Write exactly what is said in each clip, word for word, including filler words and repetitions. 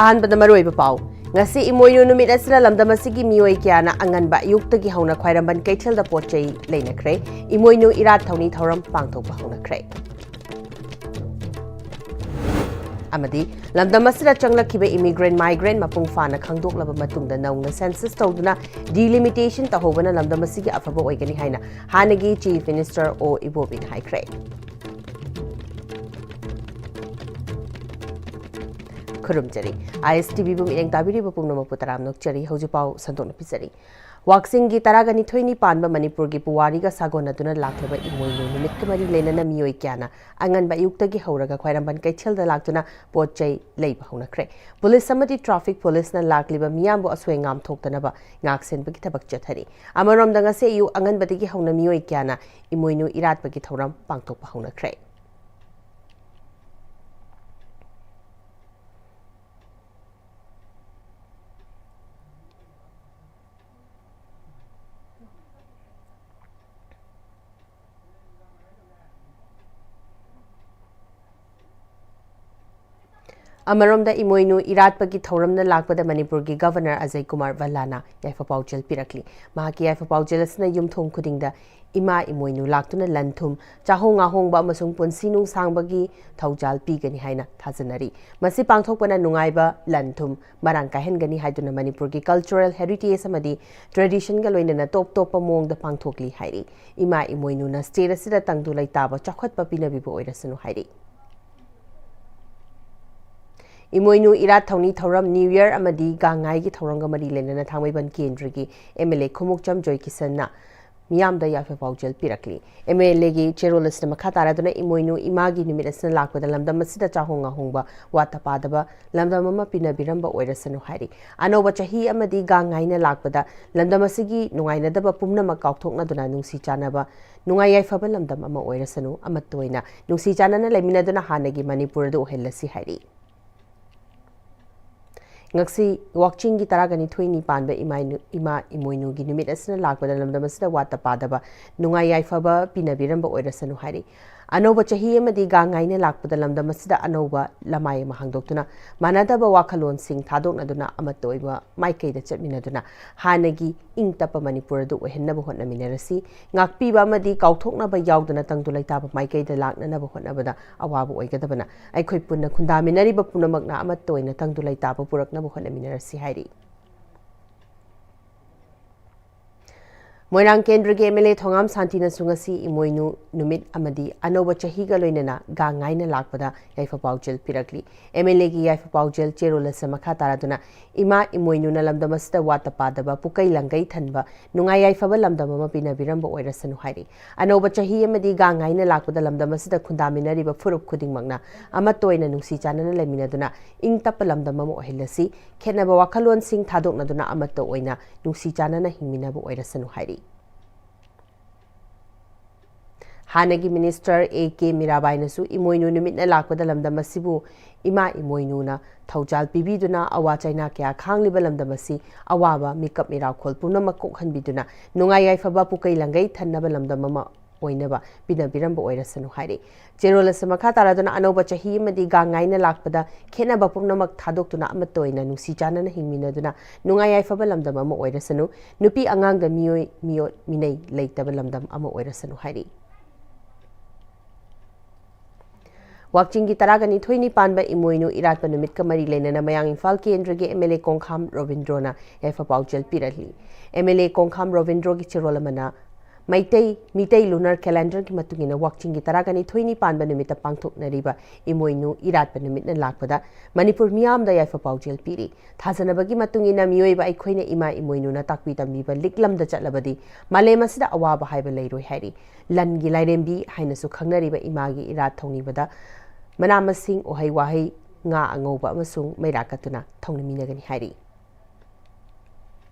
ꯑꯍꯥꯟꯕꯗ ꯃꯔꯨꯑꯣꯏꯕ ꯄꯥꯎ꯫ ꯉꯁꯤ ꯏꯃꯣꯏꯅꯨ ꯅꯨꯃꯤꯠ ꯑꯁꯤꯅ ꯂꯝꯗꯝ ꯑꯁꯤꯒꯤ ꯃꯤꯑꯣꯏ ꯀꯌꯥꯅ ꯑꯉꯟꯕ ꯑꯌꯨꯛꯇꯒꯤ ꯍꯧꯅ ꯈ꯭ꯋꯥꯏꯔꯝꯕꯟ ꯀꯩꯊꯦꯜꯗ ꯄꯣꯠ ꯆꯩ ꯂꯩꯅꯈ꯭ꯔꯦ꯫ ꯏꯃꯣꯏꯅꯨ ꯏꯔꯥꯠ ꯊꯧꯅꯤ ꯊꯧꯔꯝ ꯄꯥꯡꯊꯣꯛꯄ ꯍꯧꯅꯈ꯭ꯔꯦ꯫ ꯑꯃꯗꯤ ꯂꯝꯗꯝ ꯑꯁꯤꯗ ꯆꯪꯂꯛꯈꯤꯕ immigrant, migrant ꯃꯄꯨꯡ ꯐꯥꯅ ꯈꯪꯗꯣꯛꯂꯕ ꯃꯇꯨꯡꯗ ꯅꯧꯅ census ꯇꯧꯗꯨꯅ delimitation ꯇꯧꯍꯧꯕꯅ ꯂꯝꯗꯝ ꯑꯁꯤꯒꯤ ꯑꯐꯕ ꯑꯣꯏꯒꯅꯤ ꯍꯥꯏꯅ ꯍꯥꯟꯅꯒꯤ Chief Minister ꯑꯣ ꯏꯕꯣꯕꯤꯅ ꯍꯥꯏꯈ꯭ꯔꯦ꯫ ꯈꯨꯔꯨꯝꯖꯔꯤ꯫ ISTVꯕꯨ ꯃꯤꯠꯌꯦꯡ ꯇꯥꯕꯤꯔꯤꯕ ꯄꯨꯝꯅꯃꯛꯄꯨ ꯇꯔꯥꯝꯅ ꯑꯣꯛꯆꯔꯤ꯫ ꯍꯧꯖꯤꯛ ꯄꯥꯎ ꯁꯟꯗꯣꯛꯅ ꯄꯤꯖꯔꯤ꯫ ꯋꯥꯛꯆꯤꯡꯒꯤ ꯇꯔꯥꯒ ꯅꯤꯊꯣꯏꯅꯤ ꯄꯥꯟꯕ ꯃꯅꯤꯄꯨꯔꯒꯤ ꯄꯨꯋꯥꯔꯤꯒ ꯁꯥꯒꯣꯟꯅꯗꯨꯅ ꯂꯥꯛꯂꯤꯕ ꯏꯃꯣꯏꯅꯨ ꯅꯨꯃꯤꯠꯀ ꯃꯔꯤ ꯂꯩꯅꯅ ꯃꯤꯑꯣꯏ ꯀꯌꯥꯅ ꯑꯉꯟꯕ ꯑꯌꯨꯛꯇꯒꯤ ꯍꯧꯔꯒ ꯈ꯭ꯋꯥꯏꯔꯝꯕꯟ ꯀꯩꯊꯦꯜꯗ ꯂꯥꯛꯇꯨꯅ ꯄꯣꯠ ꯆꯩ ꯂꯩꯕ ꯍꯧꯅꯈ꯭ꯔꯦ꯫ ꯄꯨꯂꯤꯁ ꯑꯃꯗꯤ traffic ꯄꯨꯂꯤꯁꯅ ꯂꯥꯛꯂꯤꯕ ꯃꯤꯌꯥꯝꯕꯨ ꯑꯁꯣꯏ ꯑꯉꯥꯝ ꯊꯣꯛꯇꯅꯕ ꯉꯥꯛꯁꯦꯟꯕꯒꯤ ꯊꯕꯛ ꯆꯠꯊꯔꯤ꯫ ꯑꯃꯔꯣꯝꯗ ꯉꯁꯤ ꯑꯌꯨꯛ ꯑꯉꯟꯕꯗꯒꯤ ꯍꯧꯅ ꯃꯤꯑꯣꯏ ꯀꯌꯥꯅ ꯏꯃꯣꯏꯅꯨ ꯏꯔꯥꯠꯄꯒꯤ ꯊꯧꯔꯝ ꯄꯥꯡꯊꯣꯛꯄ ꯍꯧꯅꯈ꯭ꯔꯦ꯫ ꯑꯃꯔꯣꯝꯗ ꯏꯃꯣꯏꯅꯨ ꯏꯔꯥꯠꯄꯒꯤ ꯊꯧꯔꯝꯅ ꯂꯥꯛꯄꯗ ꯃꯅꯤꯄꯨꯔꯒꯤ Governor ꯑꯖꯌ ꯀꯨꯃꯥꯔ ꯚꯜꯂꯥꯅ ꯌꯥꯏꯐ ꯄꯥꯎꯖꯦꯜ ꯄꯤꯔꯛꯂꯤ꯫ ꯃꯍꯥꯛꯀꯤ ꯌꯥꯏꯐ ꯄꯥꯎꯖꯦꯜ ꯑꯁꯤꯅ ꯌꯨꯝꯊꯣꯡ ꯈꯨꯗꯤꯡꯗ ꯏꯃꯥ ꯏꯃꯣꯏꯅꯨ ꯂꯥꯛꯇꯨꯅ ꯂꯟ ꯊꯨꯝ, ꯆꯥꯍꯣꯡ ꯉꯥꯍꯣꯡꯕ ꯑꯃꯁꯨꯡ ꯄꯨꯟꯁꯤ ꯅꯨꯡꯁꯥꯡꯕꯒꯤ ꯊꯧꯖꯥꯜ ꯄꯤꯒꯅꯤ ꯍꯥꯏꯅ ꯊꯥꯖꯅꯔꯤ꯫ ꯃꯁꯤ ꯄꯥꯡꯊꯣꯛꯄꯅ ꯅꯨꯡꯉꯥꯏꯕ, ꯂꯟ ꯊꯨꯝ ꯃꯔꯥꯡ ꯀꯥꯏꯍꯟꯒꯅꯤ ꯍꯥꯏꯗꯨꯅ ꯃꯅꯤꯄꯨꯔꯒꯤ cultural heritage ꯑꯃꯗꯤ traditionꯒ ꯂꯣꯏꯅꯅ ꯇꯣꯞ ꯇꯣꯞꯄ ꯃꯑꯣꯡꯗ ꯄꯥꯡꯊꯣꯛꯂꯤ ꯍꯥꯏꯔꯤ꯫ ꯏꯃꯥ ꯏꯃꯣꯏꯅꯨꯅ state ꯑꯁꯤꯗ ꯇꯪꯗꯨ ꯂꯩꯇꯥꯕ ꯆꯥꯎꯈꯠꯄ ꯄꯤꯅꯕꯤꯕ ꯑꯣꯏꯔꯁꯅꯨ ꯍꯥꯏꯔꯤ꯫ ꯏꯃꯣꯏꯅꯨ ꯏꯔꯥꯠ ꯊꯧꯅꯤ ꯊꯧꯔꯝ, New Year ꯑꯃꯗꯤ ꯒꯥꯡꯉꯥꯏꯒꯤ ꯊꯧꯔꯝꯒ ꯃꯔꯤ ꯂꯩꯅꯅ ꯊꯥꯡꯃꯩꯕꯟ ꯀꯦꯟꯗ꯭ꯔꯒꯤ MLA ꯈꯨꯃꯨꯛꯆꯝ ꯖꯣꯏꯀꯤꯁꯟꯅ ꯃꯤꯌꯥꯝꯗ ꯌꯥꯏꯐ ꯄꯥꯎꯖꯦꯜ ꯄꯤꯔꯛꯂꯤ꯫ MLAꯒꯤ ꯆꯦꯔꯣꯜ ꯑꯁꯤꯅ ꯃꯈꯥ ꯇꯥꯔꯗꯨꯅ ꯏꯃꯣꯏꯅꯨ ꯏꯃꯥꯒꯤ ꯅꯨꯃꯤꯠ ꯑꯁꯤꯅ ꯂꯥꯛꯄꯗ ꯂꯝꯗꯝ ꯑꯁꯤꯗ ꯆꯥꯍꯣꯡ ꯉꯥꯍꯣꯡꯕ, ꯋꯥꯠꯇ ꯄꯥꯗꯕ ꯂꯝꯗꯝ ꯑꯃ ꯄꯤꯅꯕꯤꯔꯝꯕ ꯑꯣꯏꯔꯁꯅꯨ ꯍꯥꯏꯔꯤ꯫ ꯑꯅꯧꯕ ꯆꯍꯤ ꯑꯃꯗꯤ ꯒꯥꯡꯉꯥꯏꯅ ꯂꯥꯛꯄꯗ ꯂꯝꯗꯝ ꯑꯁꯤꯒꯤ ꯅꯨꯡꯉꯥꯏꯅꯗꯕ ꯄꯨꯝꯅꯃꯛ ꯀꯥꯎꯊꯣꯛꯅꯗꯨꯅ ꯅꯨꯡꯁꯤ ꯆꯥꯟꯅꯕ, ꯅꯨꯡꯉꯥꯏ ꯌꯥꯏꯐꯕ ꯂꯝꯗꯝ ꯑꯃ ꯑꯣꯏꯔꯁꯅꯨ꯫ ꯑꯃꯠꯇ ꯑꯣꯏꯅ ꯅꯨꯡꯁꯤ ꯆꯥꯟꯅꯅ ꯂꯩꯃꯤꯟꯅꯗꯨꯅ ꯍꯥꯟꯅꯒꯤ ꯃꯅꯤꯄꯨꯔ ꯑꯗꯨ ꯑꯣꯏꯍꯜꯂꯁꯤ ꯍꯥꯏꯔꯤ꯫ ꯉꯁꯤ ꯋꯥꯛꯆꯤꯡꯒꯤ ꯇꯔꯥꯒ ꯅꯤꯊꯣꯏꯅꯤ ꯄꯥꯟꯕ ꯏꯃꯥꯏꯅꯨ-, ꯏꯃꯥ ꯏꯃꯣꯏꯅꯨꯒꯤ ꯅꯨꯃꯤꯠ ꯑꯁꯤꯅ ꯂꯥꯛꯄꯗ ꯂꯝꯗꯝ ꯑꯁꯤꯗ ꯋꯥꯠꯇ ꯄꯥꯗꯕ ꯅꯨꯡꯉꯥꯏ ꯌꯥꯏꯐꯕ ꯄꯤꯅꯕꯤꯔꯝꯕ ꯑꯣꯏꯔꯁꯅꯨ ꯍꯥꯏꯔꯤ꯫ ꯑꯅꯧꯕ ꯆꯍꯤ ꯑꯃꯗꯤ ꯒꯥꯡ ꯉꯥꯏꯅ ꯂꯥꯛꯄꯗ ꯂꯝꯗꯝ ꯑꯁꯤꯗ ꯑꯅꯧꯕ ꯂꯃꯥꯏ ꯑꯃ ꯍꯥꯡꯗꯣꯛꯇꯨꯅ, ꯃꯥꯟꯅꯗꯕ ꯋꯥꯈꯜꯂꯣꯟꯁꯤꯡ ꯊꯥꯗꯣꯛꯅꯗꯨꯅ ꯑꯃꯠꯇ ꯑꯣꯏꯕ ꯃꯥꯏꯀꯩꯗ ꯆꯠꯃꯤꯟꯅꯗꯨꯅ, ꯍꯥꯟꯅꯒꯤ ꯏꯪ ꯇꯞꯄ ꯃꯅꯤꯄꯨꯔ ꯑꯗꯨ ꯑꯣꯏꯍꯟꯅꯕ ꯍꯣꯠꯅꯃꯤꯟꯅꯔꯁꯤ꯫ ꯉꯥꯛꯄꯤꯕ ꯑꯃꯗꯤ ꯀꯥꯎꯊꯣꯛꯅꯕ ꯌꯥꯎꯗꯅ ꯇꯪꯗꯨ ꯂꯩꯇꯥꯕ ꯃꯥꯏꯀꯩꯗ ꯂꯥꯛꯅꯅꯕ ꯍꯣꯠꯅꯕꯗ ꯑꯋꯥꯕ ꯑꯣꯏꯒꯗꯕꯅ, ꯑꯩꯈꯣꯏ ꯄꯨꯟꯅ ꯈꯨꯟꯗꯥꯃꯤꯟꯅꯔꯤꯕ ꯄꯨꯝꯅꯃꯛꯅ ꯑꯃꯠꯇ ꯑꯣꯏꯅ ꯇꯪꯗꯨ ꯂꯩꯇꯥꯕ ꯄꯨꯔꯛꯅꯕ ꯍꯣꯠꯅꯃꯤꯟꯅꯔꯁꯤ ꯍꯥꯏꯔꯤ꯫ ꯃꯣꯏꯔꯥꯡ ꯀꯦꯟꯗ꯭ꯔꯒꯤ MLA ꯊꯣꯉꯥꯝ ꯁꯥꯟꯇꯤꯅꯁꯨ ꯉꯁꯤ ꯏꯃꯣꯏꯅꯨ ꯅꯨꯃꯤꯠ ꯑꯃꯗꯤ ꯑꯅꯧꯕ ꯆꯍꯤꯒ ꯂꯣꯏꯅꯅ ꯒꯥꯡ ꯉꯥꯏꯅ ꯂꯥꯛꯄꯗ ꯌꯥꯏꯐ ꯄꯥꯎꯖꯦꯜ ꯄꯤꯔꯛꯂꯤ꯫ MLAꯒꯤ ꯌꯥꯏꯐ ꯄꯥꯎꯖꯦꯜ ꯆꯦꯔꯣꯜ ꯑꯁꯤꯗ ꯃꯈꯥ ꯇꯥꯔꯗꯨꯅ, ꯏꯃꯥ ꯏꯃꯣꯏꯅꯨꯅ ꯂꯝꯗꯝ ꯑꯁꯤꯗ ꯋꯥꯠꯇ ꯄꯥꯗꯕ, ꯄꯨꯀꯩ ꯂꯪꯒꯩ ꯊꯟꯕ, ꯅꯨꯡꯉꯥꯏ ꯌꯥꯏꯐꯕ ꯂꯝꯗꯝ ꯑꯃ ꯄꯤꯅꯕꯤꯔꯝꯕ ꯑꯣꯏꯔꯁꯅꯨ ꯍꯥꯏꯔꯤ꯫ ꯑꯅꯧꯕ ꯆꯍꯤ ꯑꯃꯗꯤ ꯒꯥꯡ ꯉꯥꯏꯅ ꯂꯥꯛꯄꯗ ꯂꯝꯗꯝ ꯑꯁꯤꯗ ꯈꯨꯟꯗꯥꯃꯤꯟꯅꯔꯤꯕ ꯐꯨꯔꯨꯞ ꯈꯨꯗꯤꯡꯃꯛꯅ ꯑꯃꯠꯇ ꯑꯣꯏꯅ ꯅꯨꯡꯁꯤ ꯆꯥꯟꯅꯅ ꯂꯩꯃꯤꯟꯅꯗꯨꯅ, ꯏꯪ ꯇꯞꯄ ꯂꯝꯗꯝ ꯑꯃ ꯑꯣꯏꯍꯜꯂꯁꯤ꯫ ꯈꯦꯠꯅꯕ ꯋꯥꯈꯜꯂꯣꯟꯁꯤꯡ ꯊꯥꯗꯣꯛꯅꯗꯨꯅ ꯑꯃꯠꯇ ꯑꯣꯏꯅ ꯅꯨꯡꯁꯤ ꯆꯥꯟꯅꯅ ꯍꯤꯡꯃꯤꯟꯅꯕ ꯑꯣꯏꯔꯁꯅꯨ ꯍꯥꯏꯔꯤ꯫ ꯍꯥꯟꯅꯒꯤ ꯃꯤꯅꯤꯁꯇꯔ A K ꯃꯤꯔꯥꯕꯥꯏꯅꯁꯨ ꯏꯃꯣꯏꯅꯨ ꯅꯨꯃꯤꯠꯅ ꯂꯥꯛꯄꯗ ꯂꯝꯗꯝ ꯑꯁꯤꯕꯨ ꯏꯃꯥ ꯏꯃꯣꯏꯅꯨꯅ ꯊꯧꯖꯥꯜ ꯄꯤꯕꯤꯗꯨꯅ, ꯑꯋꯥ ꯆꯩꯅꯥ ꯀꯌꯥ ꯈꯥꯡꯂꯤꯕ ꯂꯝꯗꯝ ꯑꯁꯤ ꯑꯋꯥꯕ ꯃꯤꯀꯞ ꯃꯤꯔꯥꯎꯈꯣꯜ ꯄꯨꯝꯅꯃꯛ ꯀꯣꯛꯍꯟꯕꯤꯗꯨꯅ, ꯅꯨꯡꯉꯥꯏ ꯌꯥꯏꯐꯕ ꯄꯨꯀꯩ ꯂꯪꯒꯩ ꯊꯟꯅꯕ ꯂꯝꯗꯝ ꯑꯃ ꯑꯣꯏꯅꯕ ꯄꯤꯅꯕꯤꯔꯝꯕ ꯑꯣꯏꯔꯁꯅꯨ ꯍꯥꯏꯔꯤ꯫ ꯆꯦꯔꯣꯜ ꯑꯁꯤ ꯃꯈꯥ ꯇꯥꯔꯗꯨꯅ, ꯑꯅꯧꯕ ꯆꯍꯤ ꯑꯃꯗꯤ ꯒꯥꯡ ꯉꯥꯏꯅ ꯂꯥꯛꯄꯗ ꯈꯦꯠꯅꯕ ꯄꯨꯝꯅꯃꯛ ꯊꯥꯗꯣꯛꯇꯨꯅ ꯑꯃꯠꯇ ꯑꯣꯏꯅ ꯅꯨꯡꯁꯤ ꯆꯥꯟꯅꯅ ꯍꯤꯡꯃꯤꯟꯅꯗꯨꯅ, ꯅꯨꯡꯉꯥꯏ ꯌꯥꯏꯐꯕ ꯂꯝꯗꯝ ꯑꯃ ꯑꯣꯏꯔꯁꯅꯨ, ꯅꯨꯄꯤ ꯑꯉꯥꯡꯗ ꯃꯤꯑꯣꯏ ꯃꯤꯑꯣꯠ ꯃꯤꯅꯩ ꯂꯩꯇꯕ ꯂꯝꯗꯝ ꯑꯃ ꯑꯣꯏꯔꯁꯅꯨ ꯍꯥꯏꯔꯤ꯫ ꯋꯥꯛꯆꯤꯡꯒꯤ ꯇꯔꯥꯒ ꯅꯤꯊꯣꯏꯅꯤ ꯄꯥꯟꯕ ꯏꯃꯣꯏꯅꯨ ꯏꯔꯥꯠꯄ ꯅꯨꯃꯤꯠꯀ ꯃꯔꯤ ꯂꯩꯅꯅ ꯃꯌꯥꯡ ꯏꯝꯐꯥꯜ ꯀꯦꯟꯗ꯭ꯔꯒꯤ MLA ꯀꯣꯡꯈꯥꯝ ꯔꯣꯕꯤꯟꯗ꯭ꯔꯣꯅ ꯌꯥꯏꯐ ꯄꯥꯎꯖꯦꯜ ꯄꯤꯔꯛꯂꯤ꯫ MLA ꯀꯣꯡꯈꯥꯝ ꯔꯣꯕꯤꯟꯗ꯭ꯔꯣꯒꯤ ꯆꯦꯔꯣꯜ ꯑꯃꯅ, ꯃꯩꯇꯩ ꯃꯤꯇꯩ lunar calendarꯒꯤ ꯃꯇꯨꯡ ꯏꯟꯅ ꯋꯥꯛꯆꯤꯡꯒꯤ ꯇꯔꯥꯒ ꯅꯤꯊꯣꯏꯅꯤ ꯄꯥꯟꯕ ꯅꯨꯃꯤꯠꯇ ꯄꯥꯡꯊꯣꯛꯅꯔꯤꯕ ꯏꯃꯣꯏꯅꯨ ꯏꯔꯥꯠꯄ ꯅꯨꯃꯤꯠꯅ ꯂꯥꯛꯄꯗ ꯃꯅꯤꯄꯨꯔ ꯃꯤꯌꯥꯝꯗ ꯌꯥꯏꯐ ꯄꯥꯎꯖꯦꯜ ꯄꯤꯔꯤ꯫ ꯊꯥꯖꯅꯕꯒꯤ ꯃꯇꯨꯡ ꯏꯟꯅ ꯃꯤꯑꯣꯏꯕ ꯑꯩꯈꯣꯏꯅ ꯏꯃꯥ ꯏꯃꯣꯏꯅꯨꯅ ꯇꯥꯛꯄꯤ ꯇꯝꯕꯤꯕ ꯂꯤꯛꯂꯝꯗ ꯆꯠꯂꯕꯗꯤ ꯃꯥꯂꯦꯝ ꯑꯁꯤꯗ ꯑꯋꯥꯕ ꯍꯥꯏꯕ ꯂꯩꯔꯣꯏ ꯍꯥꯏꯔꯤ꯫ ꯂꯟꯒꯤ ꯂꯥꯏꯔꯦꯝꯕꯤ ꯍꯥꯏꯅꯁꯨ ꯈꯪꯅꯔꯤꯕ ꯏꯃꯥꯒꯤ ꯏꯔꯥꯠ ꯊꯧꯅꯤꯕꯗ ꯃꯅꯥ ꯃꯁꯤꯡ, ꯎꯍꯩ ꯋꯥꯍꯩ, ꯉꯥ ꯑꯉꯧꯕ ꯑꯃꯁꯨꯡ ꯃꯩꯔꯥ ꯀꯠꯇꯨꯅ ꯊꯧꯅꯤꯃꯤꯟꯅꯒꯅꯤ ꯍꯥꯏꯔꯤ꯫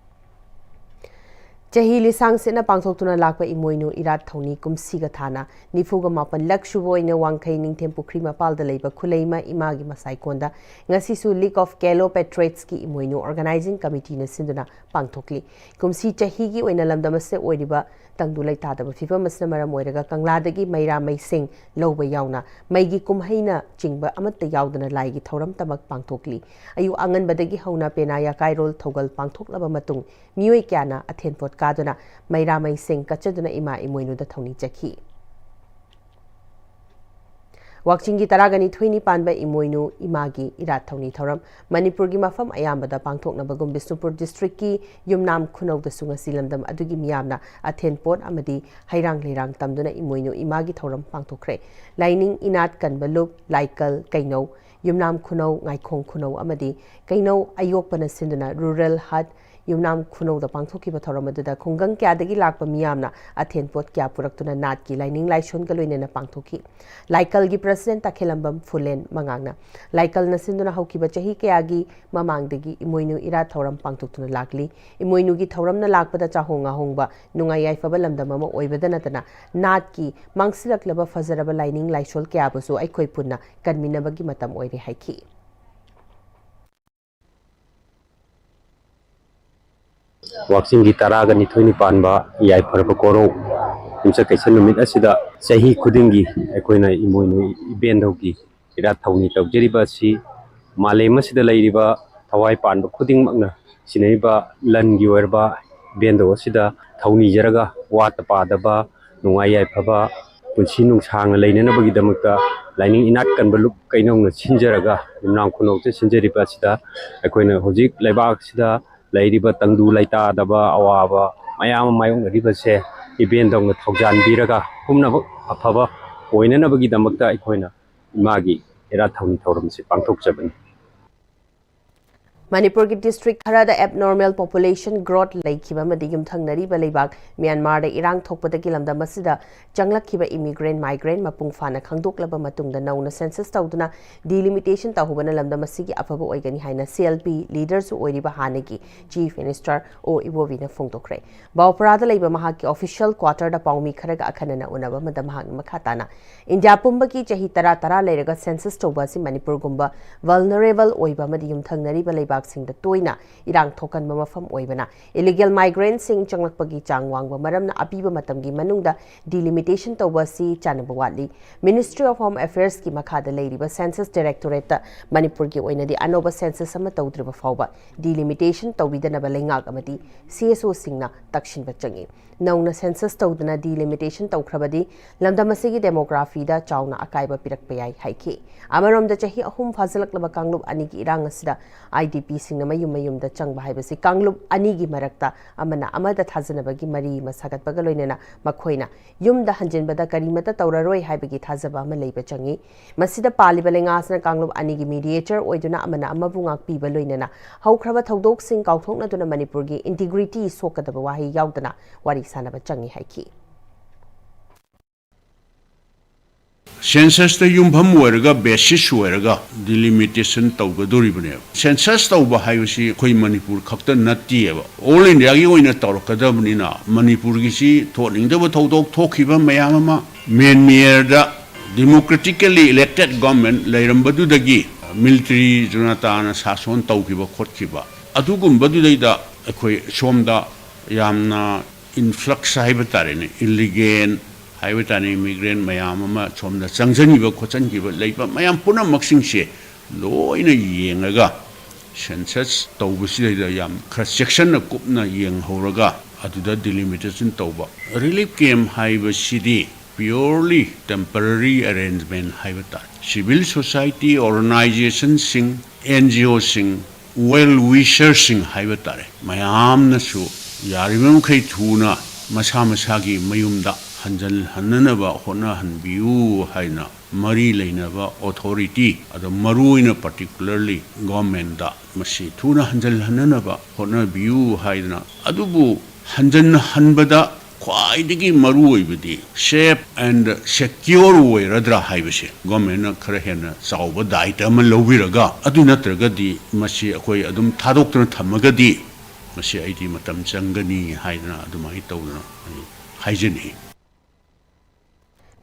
ꯆꯍꯤ ꯂꯤꯁꯥꯡ ꯁꯤꯠꯅ ꯄꯥꯡꯊꯣꯛꯇꯨꯅ ꯂꯥꯛꯄ ꯏꯃꯣꯏꯅꯨ ꯏꯔꯥꯠ ꯊꯧꯅꯤ ꯀꯨꯝꯁꯤꯒ ꯊꯥꯅ ꯅꯤꯐꯨꯒ ꯃꯥꯄꯟ ꯂꯛ ꯁꯨꯕ ꯑꯣꯏꯅ ꯋꯥꯡꯈꯩ ꯅꯤꯡꯊꯦꯝ ꯄꯨꯈ꯭ꯔꯤ ꯃꯄꯥꯜꯗ ꯂꯩꯕ ꯈꯨꯂꯩꯃ ꯏꯃꯥꯒꯤ ꯃꯁꯥꯏꯀꯣꯟꯗ ꯉꯁꯤꯁꯨ League of Calopatrids ꯀꯤ ꯏꯃꯣꯏꯅꯨ Organizing Committee ꯅ ꯁꯤꯟꯗꯨꯅ ꯄꯥꯡꯊꯣꯛꯂꯤ꯫ ꯀꯨꯝꯁꯤ ꯆꯍꯤꯒꯤ ꯑꯣꯏꯅ ꯂꯝꯗꯝ ꯑꯁꯤꯗ ꯑꯣꯏꯔꯤꯕ ꯇꯪꯗꯨ ꯂꯩꯇꯥꯗꯕ ꯐꯤꯕꯝ ꯑꯁꯤꯅ ꯃꯔꯝ ꯑꯣꯏꯔꯒ ꯀꯪꯂꯥꯗꯒꯤ ꯃꯩꯔꯥ ꯃꯩꯁꯤꯡ ꯂꯧꯕ ꯌꯥꯎꯅ ꯃꯩꯒꯤ ꯀꯨꯝꯍꯩꯅ ꯆꯤꯡꯕ ꯑꯃꯠꯇ ꯌꯥꯎꯗꯅ ꯂꯥꯏꯒꯤ ꯊꯧꯔꯝꯇꯃꯛ ꯄꯥꯡꯊꯣꯛꯂꯤ꯫ ꯑꯌꯨꯛ ꯑꯉꯟꯕꯗꯒꯤ ꯍꯧꯅ ꯄꯦꯅꯥ ꯌꯥꯀꯥꯏꯔꯣꯜ ꯊꯧꯒꯜ ꯄꯥꯡꯊꯣꯛꯂꯕ ꯃꯇꯨꯡ ꯃꯤꯑꯣꯏ ꯀꯌꯥꯅ ꯑꯊꯦꯟꯄꯣꯠ ꯀꯥꯗꯨꯅ ꯃꯩꯔꯥ ꯃꯩꯁꯤꯡ ꯀꯠꯆꯗꯨꯅ ꯏꯃꯥ ꯏꯃꯣꯏꯅꯨꯗ ꯊꯧꯅꯤ ꯆꯠꯈꯤ꯫ ꯋꯥꯛꯆꯤꯡꯒꯤ ꯇꯔꯥꯒ ꯅꯤꯊꯣꯏꯅꯤ ꯄꯥꯟꯕ ꯏꯃꯣꯏꯅꯨ ꯏꯃꯥꯒꯤ ꯏꯔꯥꯠ ꯊꯧꯅꯤ ꯊꯧꯔꯝ ꯃꯅꯤꯄꯨꯔꯒꯤ ꯃꯐꯝ ꯑꯌꯥꯝꯕꯗ ꯄꯥꯡꯊꯣꯛꯅꯕꯒꯨꯝ ꯕꯤꯁꯅꯨꯄꯨꯔ district ꯀꯤ ꯌꯨꯝꯅꯥꯝ ꯈꯨꯅꯧꯗꯁꯨ ꯉꯁꯤ ꯂꯝꯗꯝ ꯑꯗꯨꯒꯤ ꯃꯤꯌꯥꯝꯅ ꯑꯊꯦꯟꯄꯣꯠ ꯑꯃꯗꯤ ꯍꯩꯔꯥꯡ ꯂꯩꯔꯥꯡ ꯇꯝꯗꯨꯅ ꯏꯃꯣꯏꯅꯨ ꯏꯃꯥꯒꯤ ꯊꯧꯔꯝ ꯄꯥꯡꯊꯣꯛꯈ꯭ꯔꯦ꯫ ꯂꯥꯏꯅꯤꯡ ꯏꯅꯥꯠ ꯀꯟꯕ ꯂꯨꯞ, ꯂꯥꯏꯀꯜ, ꯀꯩꯅꯧ, ꯌꯨꯝꯅꯥꯝ ꯈꯨꯅꯧ, ꯉꯥꯏꯈꯣꯡ ꯈꯨꯅꯧ ꯑꯃꯗꯤ ꯀꯩꯅꯧ ꯑꯌꯣꯛꯄꯅ ꯁꯤꯟꯗꯨꯅ Rural Heart ꯌꯨꯝꯅꯥꯝ ꯈꯨꯅꯧꯗ ꯄꯥꯡꯊꯣꯛꯈꯤꯕ ꯊꯧꯔꯝ ꯑꯗꯨꯗ ꯈꯨꯡꯒꯪ ꯀꯌꯥꯗꯒꯤ ꯂꯥꯛꯄ ꯃꯤꯌꯥꯝꯅ ꯑꯊꯦꯟꯄꯣꯠ ꯀꯌꯥ ꯄꯨꯔꯛꯇꯨꯅ ꯅꯥꯠꯀꯤ ꯂꯥꯏꯅꯤꯡ ꯂꯥꯏꯁꯣꯟꯒ ꯂꯣꯏꯅꯅ ꯄꯥꯡꯊꯣꯛꯈꯤ꯫ ꯂꯥꯏꯀꯜꯒꯤ president ꯇꯈꯦꯜꯂꯝꯕꯝ ꯐꯨꯂꯦꯟ ꯃꯉꯥꯡꯅ ꯂꯥꯏꯀꯜꯅ ꯁꯤꯟꯗꯨꯅ ꯍꯧꯈꯤꯕ ꯆꯍꯤ ꯀꯌꯥꯒꯤ ꯃꯃꯥꯡꯗꯒꯤ ꯏꯃꯣꯏꯅꯨ ꯏꯔꯥꯠ ꯊꯧꯔꯝ ꯄꯥꯡꯊꯣꯛꯇꯨꯅ ꯂꯥꯛꯂꯤ꯫ ꯏꯃꯣꯏꯅꯨꯒꯤ ꯊꯧꯔꯝꯅ ꯂꯥꯛꯄꯗ ꯆꯥꯍꯣꯡ ꯉꯥꯍꯣꯡꯕ, ꯅꯨꯡꯉꯥꯏ ꯌꯥꯏꯐꯕ ꯂꯝꯗꯝ ꯑꯃ ꯑꯣꯏꯕꯗ ꯅꯠꯇꯅ ꯅꯥꯠꯀꯤ ꯃꯥꯡꯁꯤꯜꯂꯛꯂꯕ ꯐꯖꯔꯕ ꯂꯥꯏꯅꯤꯡ ꯂꯥꯏꯁꯣꯜ ꯀꯌꯥꯕꯨꯁꯨ ꯑꯩꯈꯣꯏ ꯄꯨꯟꯅ ꯀꯟꯃꯤꯟꯅꯕꯒꯤ ꯃꯇꯝ ꯑꯣꯏꯔꯦ ꯍꯥꯏꯈꯤ꯫ ꯋꯥꯛꯆꯤꯡꯒꯤ ꯇꯔꯥꯒ ꯅꯤꯊꯣꯏꯅꯤ ꯄꯥꯟꯕ ꯌꯥꯏꯐꯔꯕ ꯀꯣꯔꯧ ꯌꯨꯝꯁꯀꯩꯁ ꯅꯨꯃꯤꯠ ꯑꯁꯤꯗ ꯆꯍꯤ ꯈꯨꯗꯤꯡꯒꯤ ꯑꯩꯈꯣꯏꯅ ꯏꯃꯣꯏꯅꯨ ꯏꯕꯦꯟꯗꯧꯒꯤ ꯏꯔꯥꯠ ꯊꯧꯅꯤ ꯇꯧꯖꯔꯤꯕ ꯑꯁꯤ ꯃꯥꯂꯦꯝ ꯑꯁꯤꯗ ꯂꯩꯔꯤꯕ ꯊꯋꯥꯏ ꯄꯥꯟꯕ ꯈꯨꯗꯤꯡꯃꯛꯅ ꯁꯤꯟꯅꯔꯤꯕ ꯂꯟꯒꯤ ꯑꯣꯏꯔꯕ ꯏꯕꯦꯟꯗꯧ ꯑꯁꯤꯗ ꯊꯧꯅꯤꯖꯔꯒ ꯋꯥꯠꯇ ꯄꯥꯗꯕ ꯅꯨꯡꯉꯥꯏ ꯌꯥꯏꯐꯕ ꯄꯨꯟꯁꯤ ꯅꯨꯡꯁꯥꯡꯅ ꯂꯩꯅꯅꯕꯒꯤꯗꯃꯛꯇ ꯂꯥꯏꯅꯤꯡ ꯏꯅꯥꯠ ꯀꯟꯕ ꯂꯨꯞ ꯀꯩꯅꯧꯅ ꯁꯤꯟꯖꯔꯒ ꯌꯨꯝꯅꯥꯝ ꯈꯨꯅꯧꯁꯦ ꯁꯤꯟꯖꯔꯤꯕ ꯑꯁꯤꯗ ꯑꯩꯈꯣꯏꯅ ꯍꯧꯖꯤꯛ ꯂꯩꯕꯥꯛꯁꯤꯗ ꯂꯩꯔꯤꯕ ꯇꯪꯗꯨ ꯂꯩꯇꯥꯗꯕ ꯑꯋꯥꯕ ꯃꯌꯥꯝ ꯑꯃ ꯃꯥꯌꯣꯛꯅꯔꯤꯕꯁꯦ ꯏꯕꯦꯟꯗꯧꯅ ꯊꯧꯖꯥꯟꯕꯤꯔꯒ ꯄꯨꯝꯅꯃꯛ ꯑꯐꯕ ꯑꯣꯏꯅꯅꯕꯒꯤꯗꯃꯛꯇ ꯑꯩꯈꯣꯏꯅ ꯏꯃꯥꯒꯤ ꯏꯔꯥꯠ ꯊꯧꯅꯤ ꯊꯧꯔꯝꯁꯤ ꯄꯥꯡꯊꯣꯛꯆꯕꯅꯤ꯫ ꯃꯅꯤꯄꯨꯔꯒꯤ ꯗꯤꯁꯇ꯭ꯔꯤꯛ ꯈꯔꯗ ꯑꯦꯕꯅꯣꯔꯃꯦꯜ ꯄꯣꯄꯨꯂꯦꯁꯟ ꯒ꯭ꯔꯣꯊ ꯂꯩꯈꯤꯕ ꯑꯃꯗꯤ ꯌꯨꯝꯊꯪꯅꯔꯤꯕ ꯂꯩꯕꯥꯛ ꯃ꯭ꯌꯥꯟꯃꯥꯔꯗ ꯏꯔꯥꯡ ꯊꯣꯛꯄꯗꯒꯤ ꯂꯝꯗꯝ ꯑꯁꯤꯗ ꯆꯪꯂꯛꯈꯤꯕ ꯏꯃꯤꯒ꯭ꯔꯦꯟ ꯃꯥꯏꯒ꯭ꯔꯦꯟ ꯃꯄꯨꯡ ꯐꯥꯅ ꯈꯪꯗꯣꯛꯂꯕ ꯃꯇꯨꯡꯗ ꯅꯧꯅ ꯁꯦꯟꯁꯁ ꯇꯧꯗꯨꯅ ꯗꯤꯂꯤꯃꯤꯇꯦꯁꯟ ꯇꯧꯍꯧꯕꯅ ꯂꯝꯗꯝ ꯑꯁꯤꯒꯤ ꯑꯐꯕ ꯑꯣꯏꯒꯅꯤ ꯍꯥꯏꯅ ꯁꯤ ꯑꯦꯜ ꯄꯤ ꯂꯤꯗꯔꯁꯨ ꯑꯣꯏꯔꯤꯕ ꯍꯥꯟꯅꯒꯤ ꯆꯤꯐ ꯃꯤꯅꯤꯁꯇꯔ ꯑꯣ ꯏꯕꯣꯕꯤꯅ ꯐꯣꯡꯗꯣꯛꯈ꯭ꯔꯦ꯫ ꯕꯥꯎꯄꯔꯥꯗ ꯂꯩꯕ ꯃꯍꯥꯛꯀꯤ ꯑꯣꯐꯤꯁꯤꯌꯦꯜ ꯀ꯭ꯋꯥꯇꯔꯗ ꯄꯥꯎꯃꯤ ꯈꯔꯒ ꯑꯈꯟꯅꯅ ꯎꯅꯕ ꯑꯃꯗ ꯃꯍꯥꯛꯅ ꯃꯈꯥ ꯇꯥꯅ ꯏꯟꯗꯤꯌꯥ ꯄꯨꯝꯕꯒꯤ ꯆꯍꯤ ꯇꯔꯥ ꯇꯔꯥ ꯂꯩꯔꯒ ꯁꯦꯟꯁꯁ ꯇꯧꯕ ꯑꯁꯤ ꯃꯅꯤꯄꯨꯔꯒꯨꯝꯕ ꯚꯜꯅꯔꯦꯕꯜ ꯑꯣꯏꯕ ꯑꯃꯗꯤ ꯌꯨꯝꯊꯪꯅꯔꯤꯕ ꯂꯩꯕꯥꯛꯁꯤꯡꯗ ꯇꯣꯏꯅ ꯏꯔꯥꯡ ꯊꯣꯛꯍꯟꯕ ꯃꯐꯝ ꯑꯣꯏꯕꯅ ꯏꯂꯤꯒꯦꯜ ꯃꯥꯏꯒ꯭ꯔꯦꯟꯁꯤꯡ ꯆꯪꯂꯛꯄꯒꯤ ꯆꯥꯡ ꯋꯥꯡꯕ ꯃꯔꯝꯅ ꯑꯄꯤꯕ ꯃꯇꯝꯒꯤ ꯃꯅꯨꯡꯗ ꯗꯤꯂꯤꯃꯤꯇꯦꯁꯟ ꯇꯧꯕ ꯑꯁꯤ ꯆꯥꯟꯅꯕ ꯋꯥꯠꯂꯤ꯫ ꯃꯤꯅꯤꯁꯇ꯭ꯔꯤ ꯑꯣꯐ ꯍꯣꯝ ꯑꯦꯐꯤꯌꯔꯁꯀꯤ ꯃꯈꯥꯗ ꯂꯩꯔꯤꯕ ꯁꯦꯟꯁꯁ ꯗꯥꯏꯔꯦꯛꯇꯣꯔꯦꯠꯇ ꯃꯅꯤꯄꯨꯔꯒꯤ ꯑꯣꯏꯅꯗꯤ ꯑꯅꯧꯕ ꯁꯦꯟꯁꯁ ꯑꯃ ꯇꯧꯗ꯭ꯔꯤꯕ ꯐꯥꯎꯕ ꯗꯤꯂꯤꯃꯤꯇꯦꯁꯟ ꯇꯧꯕꯤꯗꯅꯕ ꯂꯩꯉꯥꯛ ꯑꯃꯗꯤ ꯁꯤ ꯑꯦꯁ ꯑꯣꯁꯤꯡꯅ ꯇꯛꯁꯤꯟꯕ ꯆꯪꯏ꯫ ꯅꯧꯅ ꯁꯦꯟꯁꯁ ꯇꯧꯗꯨꯅ ꯗꯤꯂꯤꯃꯤꯇꯦꯁꯟ ꯇꯧꯈ꯭ꯔꯕꯗꯤ ꯂꯝꯗꯝ ꯑꯁꯤꯒꯤ ꯗꯦꯃꯣꯒ꯭ꯔꯥꯐꯤꯗ ꯆꯥꯎꯅ ꯑꯀꯥꯏꯕ ꯄꯤꯔꯛꯄ ꯌꯥꯏ ꯍꯥꯏꯈꯤ꯫ ꯑꯃꯔꯣꯝꯗ ꯆꯍꯤ ꯑꯍꯨꯝ ꯐꯥꯖꯤꯜꯂꯛꯂꯕ ꯀꯥꯡꯂꯨꯞ ꯑꯅꯤꯒꯤ ꯏꯔꯥꯡ ꯑꯁꯤꯗ ꯑꯥꯏ ꯗꯤ ꯄꯤꯁꯤꯡꯅ ꯃꯌꯨꯝ ꯃꯌꯨꯝꯗ ꯆꯪꯕ ꯍꯥꯏꯕꯁꯤ ꯀꯥꯡꯂꯨꯞ ꯑꯅꯤꯒꯤ ꯃꯔꯛꯇ ꯑꯃꯅ ꯑꯃꯗ ꯊꯥꯖꯅꯕꯒꯤ ꯃꯔꯤ ꯑꯃ ꯁꯥꯒꯠꯄꯒ ꯂꯣꯏꯅꯅ ꯃꯈꯣꯏꯅ ꯌꯨꯝꯗ ꯍꯟꯖꯤꯟꯕꯗ ꯀꯔꯤꯃꯠꯇ ꯇꯧꯔꯔꯣꯏ ꯍꯥꯏꯕꯒꯤ ꯊꯥꯖꯕ ꯑꯃ ꯂꯩꯕ ꯆꯪꯏ꯫ ꯃꯁꯤꯗ ꯄꯥꯜꯂꯤꯕ ꯂꯩꯉꯥꯛ ꯑꯁꯤꯅ ꯀꯥꯡꯂꯨꯞ ꯑꯅꯤꯒꯤ ꯃꯤꯗꯤꯌꯦꯇꯔ ꯑꯣꯏꯗꯨꯅ ꯑꯃꯅ ꯑꯃꯕꯨ ꯉꯥꯛꯄꯤꯕ ꯂꯣꯏꯅꯅ ꯍꯧꯈ꯭ꯔꯕ ꯊꯧꯗꯣꯛꯁꯤꯡ ꯀꯥꯎꯊꯣꯛꯅꯗꯨꯅ ꯃꯅꯤꯄꯨꯔꯒꯤ ꯏꯟꯇꯤꯒ꯭ꯔꯤꯇꯤ ꯁꯣꯛꯀꯗꯕ ꯋꯥꯍꯩ ꯌꯥꯎꯗꯅ ꯋꯥꯔꯤ ꯁꯥꯟꯅꯕ ꯆꯪꯏ ꯍꯥꯏꯈꯤ꯫ ꯁꯦꯟꯁꯁꯇ ꯌꯨꯝꯐꯝ ꯑꯣꯏꯔꯒ ꯕꯦꯁꯤꯁ ꯑꯣꯏꯔꯒ ꯗꯤꯂꯤꯃꯤꯇꯦꯁꯟ ꯇꯧꯒꯗꯣꯔꯤꯕꯅꯦꯕ꯫ ꯁꯦꯟꯁꯁ ꯇꯧꯕ ꯍꯥꯏꯕꯁꯤ ꯑꯩꯈꯣꯏ ꯃꯅꯤꯄꯨꯔ ꯈꯛꯇ ꯅꯠꯇꯦꯕ, ꯑꯣꯜ ꯏꯟꯗꯤꯌꯥꯒꯤ ꯑꯣꯏꯅ ꯇꯧꯔꯛꯀꯗꯕꯅꯤꯅ ꯃꯅꯤꯄꯨꯔꯒꯤꯁꯤ ꯊꯣꯛꯅꯤꯡꯗꯕ ꯊꯧꯗꯣꯛ ꯊꯣꯛꯈꯤꯕ ꯃꯌꯥꯝ ꯑꯃ ꯃꯦꯟꯃꯤꯌꯔꯗ ꯗꯤꯃꯣꯀ꯭ꯔꯦꯇꯤꯀꯦꯜꯂꯤ ꯏꯂꯦꯛꯇꯦꯠ ꯒꯣꯔꯃꯦꯟ ꯂꯩꯔꯝꯕꯗꯨꯗꯒꯤ ꯃꯤꯂꯤꯇꯔꯤ ꯖꯨꯅꯇꯥꯅ ꯁꯥꯁꯣꯟ ꯇꯧꯈꯤꯕ ꯈꯣꯠꯈꯤꯕ ꯑꯗꯨꯒꯨꯝꯕꯗꯨꯗꯩꯗ ꯑꯩꯈꯣꯏ ꯁꯣꯝꯗ ꯌꯥꯝꯅ ꯏꯟꯐ꯭ꯂꯛꯁ ꯍꯥꯏꯕ ꯇꯥꯔꯦꯅꯦ, ꯏꯂꯤꯒꯦꯟ ꯍꯥꯏꯕ ꯇꯥꯔꯦ, ꯏꯃꯤꯒ꯭ꯔꯦꯟ ꯃꯌꯥꯝ ꯑꯃ ꯁꯣꯝꯗ ꯆꯪꯁꯤꯟꯈꯤꯕ ꯈꯣꯠꯆꯤꯟꯈꯤꯕ ꯂꯩꯕ ꯃꯌꯥꯝ ꯄꯨꯝꯅꯃꯛꯁꯤꯡꯁꯦ ꯂꯣꯏꯅ ꯌꯦꯡꯉꯒ ꯁꯦꯟꯁꯁ ꯇꯧꯕꯁꯤꯗꯩꯗ ꯌꯥꯝ ꯈꯔ ꯆꯦꯛꯁꯤꯟꯅ ꯀꯨꯞꯅ ꯌꯦꯡꯍꯧꯔꯒ ꯑꯗꯨꯗ ꯗꯤꯂꯤꯃꯤꯇꯦꯁꯟ ꯇꯧꯕ꯫ ꯔꯤꯂꯤꯐ ꯀꯦꯝꯞ ꯍꯥꯏꯕꯁꯤꯗꯤ ꯄꯤꯌꯣꯔꯂꯤ ꯇꯦꯝꯄꯔꯔꯤ ꯑꯦꯔꯦꯟꯖꯃꯦꯟ ꯍꯥꯏꯕ ꯇꯥꯔꯦ꯫ ꯁꯤꯚꯤꯜ ꯁꯣꯁꯥꯏꯇꯤ ꯑꯣꯔꯒꯅꯥꯏꯖꯦꯁꯟꯁꯤꯡ, ꯑꯦꯟ ꯖꯤ ꯑꯣꯁꯤꯡ, ꯋꯦꯜ ꯋꯤꯁꯔꯁꯤꯡ ꯍꯥꯏꯕ ꯇꯥꯔꯦ, ꯃꯌꯥꯝꯅꯁꯨ ꯌꯥꯔꯤꯕ ꯃꯈꯩ ꯊꯨꯅ ꯃꯁꯥ ꯃꯁꯥꯒꯤ ꯃꯌꯨꯝꯗ ꯍꯟꯖꯤꯜꯍꯟꯅꯅꯕ ꯍꯣꯠꯅꯍꯟꯕꯤꯌꯨ ꯍꯥꯏꯅ ꯃꯔꯤ ꯂꯩꯅꯕ ꯑꯣꯊꯣꯔꯤꯇꯤ, ꯑꯗꯣ ꯃꯔꯨꯑꯣꯏꯅ ꯄꯥꯔꯇꯤꯀꯨꯂꯔꯂꯤ ꯒꯣꯔꯃꯦꯟꯗ ꯃꯁꯤ ꯊꯨꯅ ꯍꯟꯖꯤꯜꯍꯟꯅꯅꯕ ꯍꯣꯠꯅꯕꯤꯌꯨ ꯍꯥꯏꯗꯅ, ꯑꯗꯨꯕꯨ ꯍꯟꯖꯤꯟꯍꯟꯕꯗ ꯈ꯭ꯋꯥꯏꯗꯒꯤ ꯃꯔꯨꯑꯣꯏꯕꯗꯤ ꯁꯦꯐ ꯑꯦꯟ ꯁꯦꯀ꯭ꯌꯣꯔ ꯑꯣꯏꯔꯗ꯭ꯔꯥ ꯍꯥꯏꯕꯁꯦ ꯒꯣꯔꯃꯦꯟꯅ ꯈꯔ ꯍꯦꯟꯅ ꯆꯥꯎꯕ ꯗꯥꯏꯇ ꯑꯃ ꯂꯧꯕꯤꯔꯒ, ꯑꯗꯨ ꯅꯠꯇ꯭ꯔꯒꯗꯤ ꯃꯁꯤ ꯑꯩꯈꯣꯏ ꯑꯗꯨꯝ ꯊꯥꯗꯣꯛꯇꯨꯅ ꯊꯝꯃꯒꯗꯤ ꯃꯁꯤ ꯑꯩꯗꯤ ꯃꯇꯝ ꯆꯪꯒꯅꯤ ꯍꯥꯏꯗꯅ ꯑꯗꯨꯃꯥꯏꯅ ꯇꯧꯗꯅ ꯑꯩ ꯍꯥꯏꯖꯅꯤꯡꯏ꯫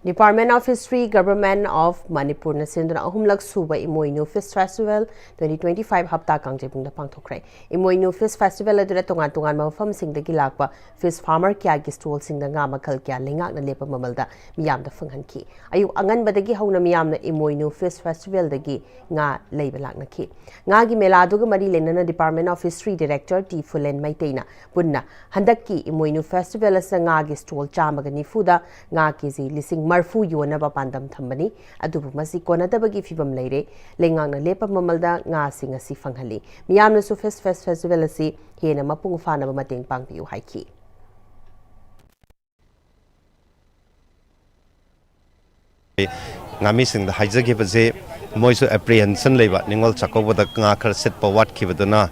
Department of History, Government of ꯃꯅꯤꯄꯨꯔꯅ ꯁꯤꯟꯗꯨꯅ ꯑꯍꯨꯝꯂꯛ ꯁꯨꯕ ꯏꯃꯣꯏꯅꯨ fish festival twenty twenty five ꯍꯞꯇꯥ ꯀꯥꯡꯖꯩꯕꯨꯡꯗ ꯄꯥꯡꯊꯣꯛꯈ꯭ꯔꯦ꯫ ꯏꯃꯣꯏꯅꯨ ꯐꯤꯁ ꯐꯦꯁꯇꯤꯚꯦꯜ ꯑꯗꯨꯗ ꯇꯣꯉꯥꯟ ꯇꯣꯉꯥꯟꯕ ꯃꯐꯝꯁꯤꯡꯗꯒꯤ ꯂꯥꯛꯄ ꯐꯤꯁ ꯐꯥꯔꯃꯔ ꯀꯌꯥꯒꯤ ꯁ꯭ꯇꯣꯜꯁꯤꯡꯗ ꯉꯥ ꯃꯈꯜ ꯀꯌꯥ ꯂꯩꯉꯥꯛꯅ ꯂꯦꯞꯄ ꯃꯃꯜꯗ ꯃꯤꯌꯥꯝꯗ ꯐꯪꯍꯟꯈꯤ꯫ ꯑꯌꯨꯛ ꯑꯉꯟꯕꯗꯒꯤ ꯍꯧꯅ ꯃꯤꯌꯥꯝꯅ ꯏꯃꯣꯏꯅꯨ ꯐꯤꯁ ꯐꯦꯁꯇꯤꯚꯦꯜꯗꯒꯤ ꯉꯥ ꯂꯩꯕ ꯂꯥꯛꯅꯈꯤ꯫ ꯉꯥꯒꯤ ꯃꯦꯂꯥꯗꯨꯒ ꯃꯔꯤ ꯂꯩꯅꯅ Department of History Director T Phulen ꯃꯩꯇꯩꯅ ꯄꯨꯟꯅ ꯍꯟꯗꯛꯀꯤ ꯏꯃꯣꯏꯅꯨ ꯐꯦꯁꯇꯤꯚꯦꯜ ꯑꯁꯤꯗ ꯉꯥꯒꯤ ꯁ꯭ꯇꯣꯜ ꯆꯥꯝꯃꯒ ꯅꯤꯐꯨꯗ ꯉꯥ ꯀꯦꯖꯤ ꯂꯤꯁꯤꯡ ꯃꯔꯐꯨ ꯌꯣꯟꯅꯕ ꯄꯥꯟꯗꯝ ꯊꯝꯕꯅꯤ꯫ ꯑꯗꯨꯕꯨ ꯃꯁꯤ ꯀꯣꯟꯅꯗꯕꯒꯤ ꯐꯤꯕꯝ ꯂꯩꯔꯦ꯫ ꯂꯩꯉꯥꯛꯅ ꯂꯦꯞꯄ ꯃꯃꯜꯗ ꯉꯥꯁꯤꯡ ꯑꯁꯤ ꯐꯪꯍꯜꯂꯤ꯫ ꯃꯤꯌꯥꯝꯅꯁꯨ ꯐꯤꯁ ꯐꯦꯁ ꯐꯦꯁꯇꯤꯚꯦꯜ ꯑꯁꯤ ꯍꯦꯟꯅ ꯃꯄꯨꯡ ꯐꯥꯅꯕ ꯃꯇꯦꯡ ꯄꯥꯡꯕꯤꯌꯨ ꯍꯥꯏꯈꯤ꯫ ꯉꯥꯃꯤꯁꯤꯡꯗ ꯍꯥꯏꯖꯈꯤꯕꯁꯦ, ꯃꯣꯏꯁꯨ ꯑꯦꯄ꯭ꯔꯤꯍꯦꯟꯁꯟ ꯂꯩꯕ, ꯅꯤꯉꯣꯜ ꯆꯥꯛꯀꯧꯕꯗ ꯉꯥ ꯈꯔ ꯁꯤꯠꯄ ꯋꯥꯠꯈꯤꯕꯗꯨꯅ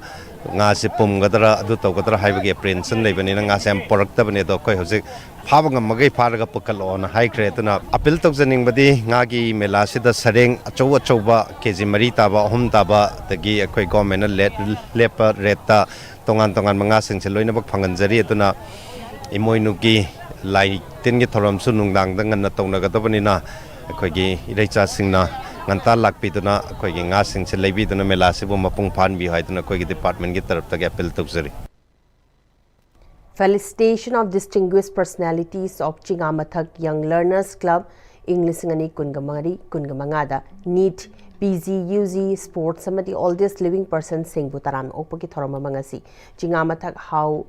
ꯉꯥꯁꯦ ꯄꯨꯝꯒꯗ꯭ꯔꯥ, ꯑꯗꯨ ꯇꯧꯒꯗ꯭ꯔꯥ ꯍꯥꯏꯕꯒꯤ ꯑꯦꯄ꯭ꯔꯤꯍꯦꯟꯁꯟ ꯂꯩꯕꯅꯤꯅ ꯉꯥꯁꯦ ꯌꯥꯝ ꯄꯣꯔꯛꯇꯕꯅꯦ꯫ ꯑꯗꯣ ꯑꯩꯈꯣꯏ ꯍꯧꯖꯤꯛ ꯐꯥꯕ ꯉꯝꯃꯒꯩ ꯐꯥꯔꯒ ꯄꯨꯈꯠꯂꯛꯑꯣꯅ ꯍꯥꯏꯈ꯭ꯔꯦ꯫ ꯑꯗꯨꯅ ꯑꯄꯤꯜ ꯇꯧꯖꯅꯤꯡꯕꯗꯤ, ꯉꯥꯒꯤ ꯃꯦꯂꯥꯁꯤꯗ ꯁꯔꯦꯡ ꯑꯆꯧ ꯑꯆꯧꯕ ꯀꯦ ꯖꯤ ꯃꯔꯤ ꯇꯥꯕ, ꯑꯍꯨꯝ ꯇꯥꯕ, ꯑꯗꯒꯤ ꯑꯩꯈꯣꯏ ꯒꯣꯔꯃꯦꯟꯅ ꯂꯦꯞꯄ ꯔꯦꯠꯇ ꯇꯣꯉꯥꯟ ꯇꯣꯉꯥꯟꯕ ꯉꯥꯁꯤꯡꯁꯦ ꯂꯣꯏꯅꯃꯛ ꯐꯪꯍꯟꯖꯔꯤ꯫ ꯑꯗꯨꯅ ꯏꯃꯣꯏꯅꯨꯒꯤ ꯂꯥꯏ ꯇꯤꯟꯒꯤ ꯊꯧꯔꯝꯁꯨ ꯅꯨꯡꯗꯥꯡꯗ ꯉꯟꯅ ꯇꯧꯅꯒꯗꯕꯅꯤꯅ, ꯑꯩꯈꯣꯏꯒꯤ ꯏꯔꯩꯆꯥꯁꯤꯡꯅ ꯉꯟꯇꯥ ꯂꯥꯛꯄꯤꯗꯨꯅ ꯑꯩꯈꯣꯏꯒꯤ ꯉꯥꯁꯤꯡꯁꯦ ꯂꯩꯕꯤꯗꯨꯅ ꯃꯦꯂꯥꯁꯤꯕꯨ ꯃꯄꯨꯡ ꯐꯥꯍꯟꯕꯤꯌꯨ ꯍꯥꯏꯗꯨꯅ ꯑꯩꯈꯣꯏꯒꯤ ꯗꯤꯄꯥꯔꯠꯃꯦꯟꯒꯤ ꯇꯔꯞꯇꯒꯤ ꯑꯄꯤꯜ ꯇꯧꯖꯔꯤ꯫ Felicitation of Distinguished Personalities of ꯆꯤꯉꯥꯃꯊꯛ Young Learners Club, ꯏꯪ ꯂꯤꯁꯤꯡ ꯑꯅꯤ ꯀꯨꯟꯒ ꯃꯔꯤ ꯀꯨꯟꯒ ꯃꯉꯥꯗ NEET, P G, U G, sports ꯑꯃꯗꯤ ꯑꯣꯜꯗꯦꯁ ꯂꯤꯚꯤꯡ ꯄꯔꯁꯟꯁꯤꯡꯕꯨ ꯇꯔꯥꯝꯅ ꯑꯣꯛꯄꯒꯤ ꯊꯧꯔꯝ ꯑꯃ ꯉꯁꯤ ꯆꯤꯉꯥꯃꯊꯛ ꯍꯥꯎ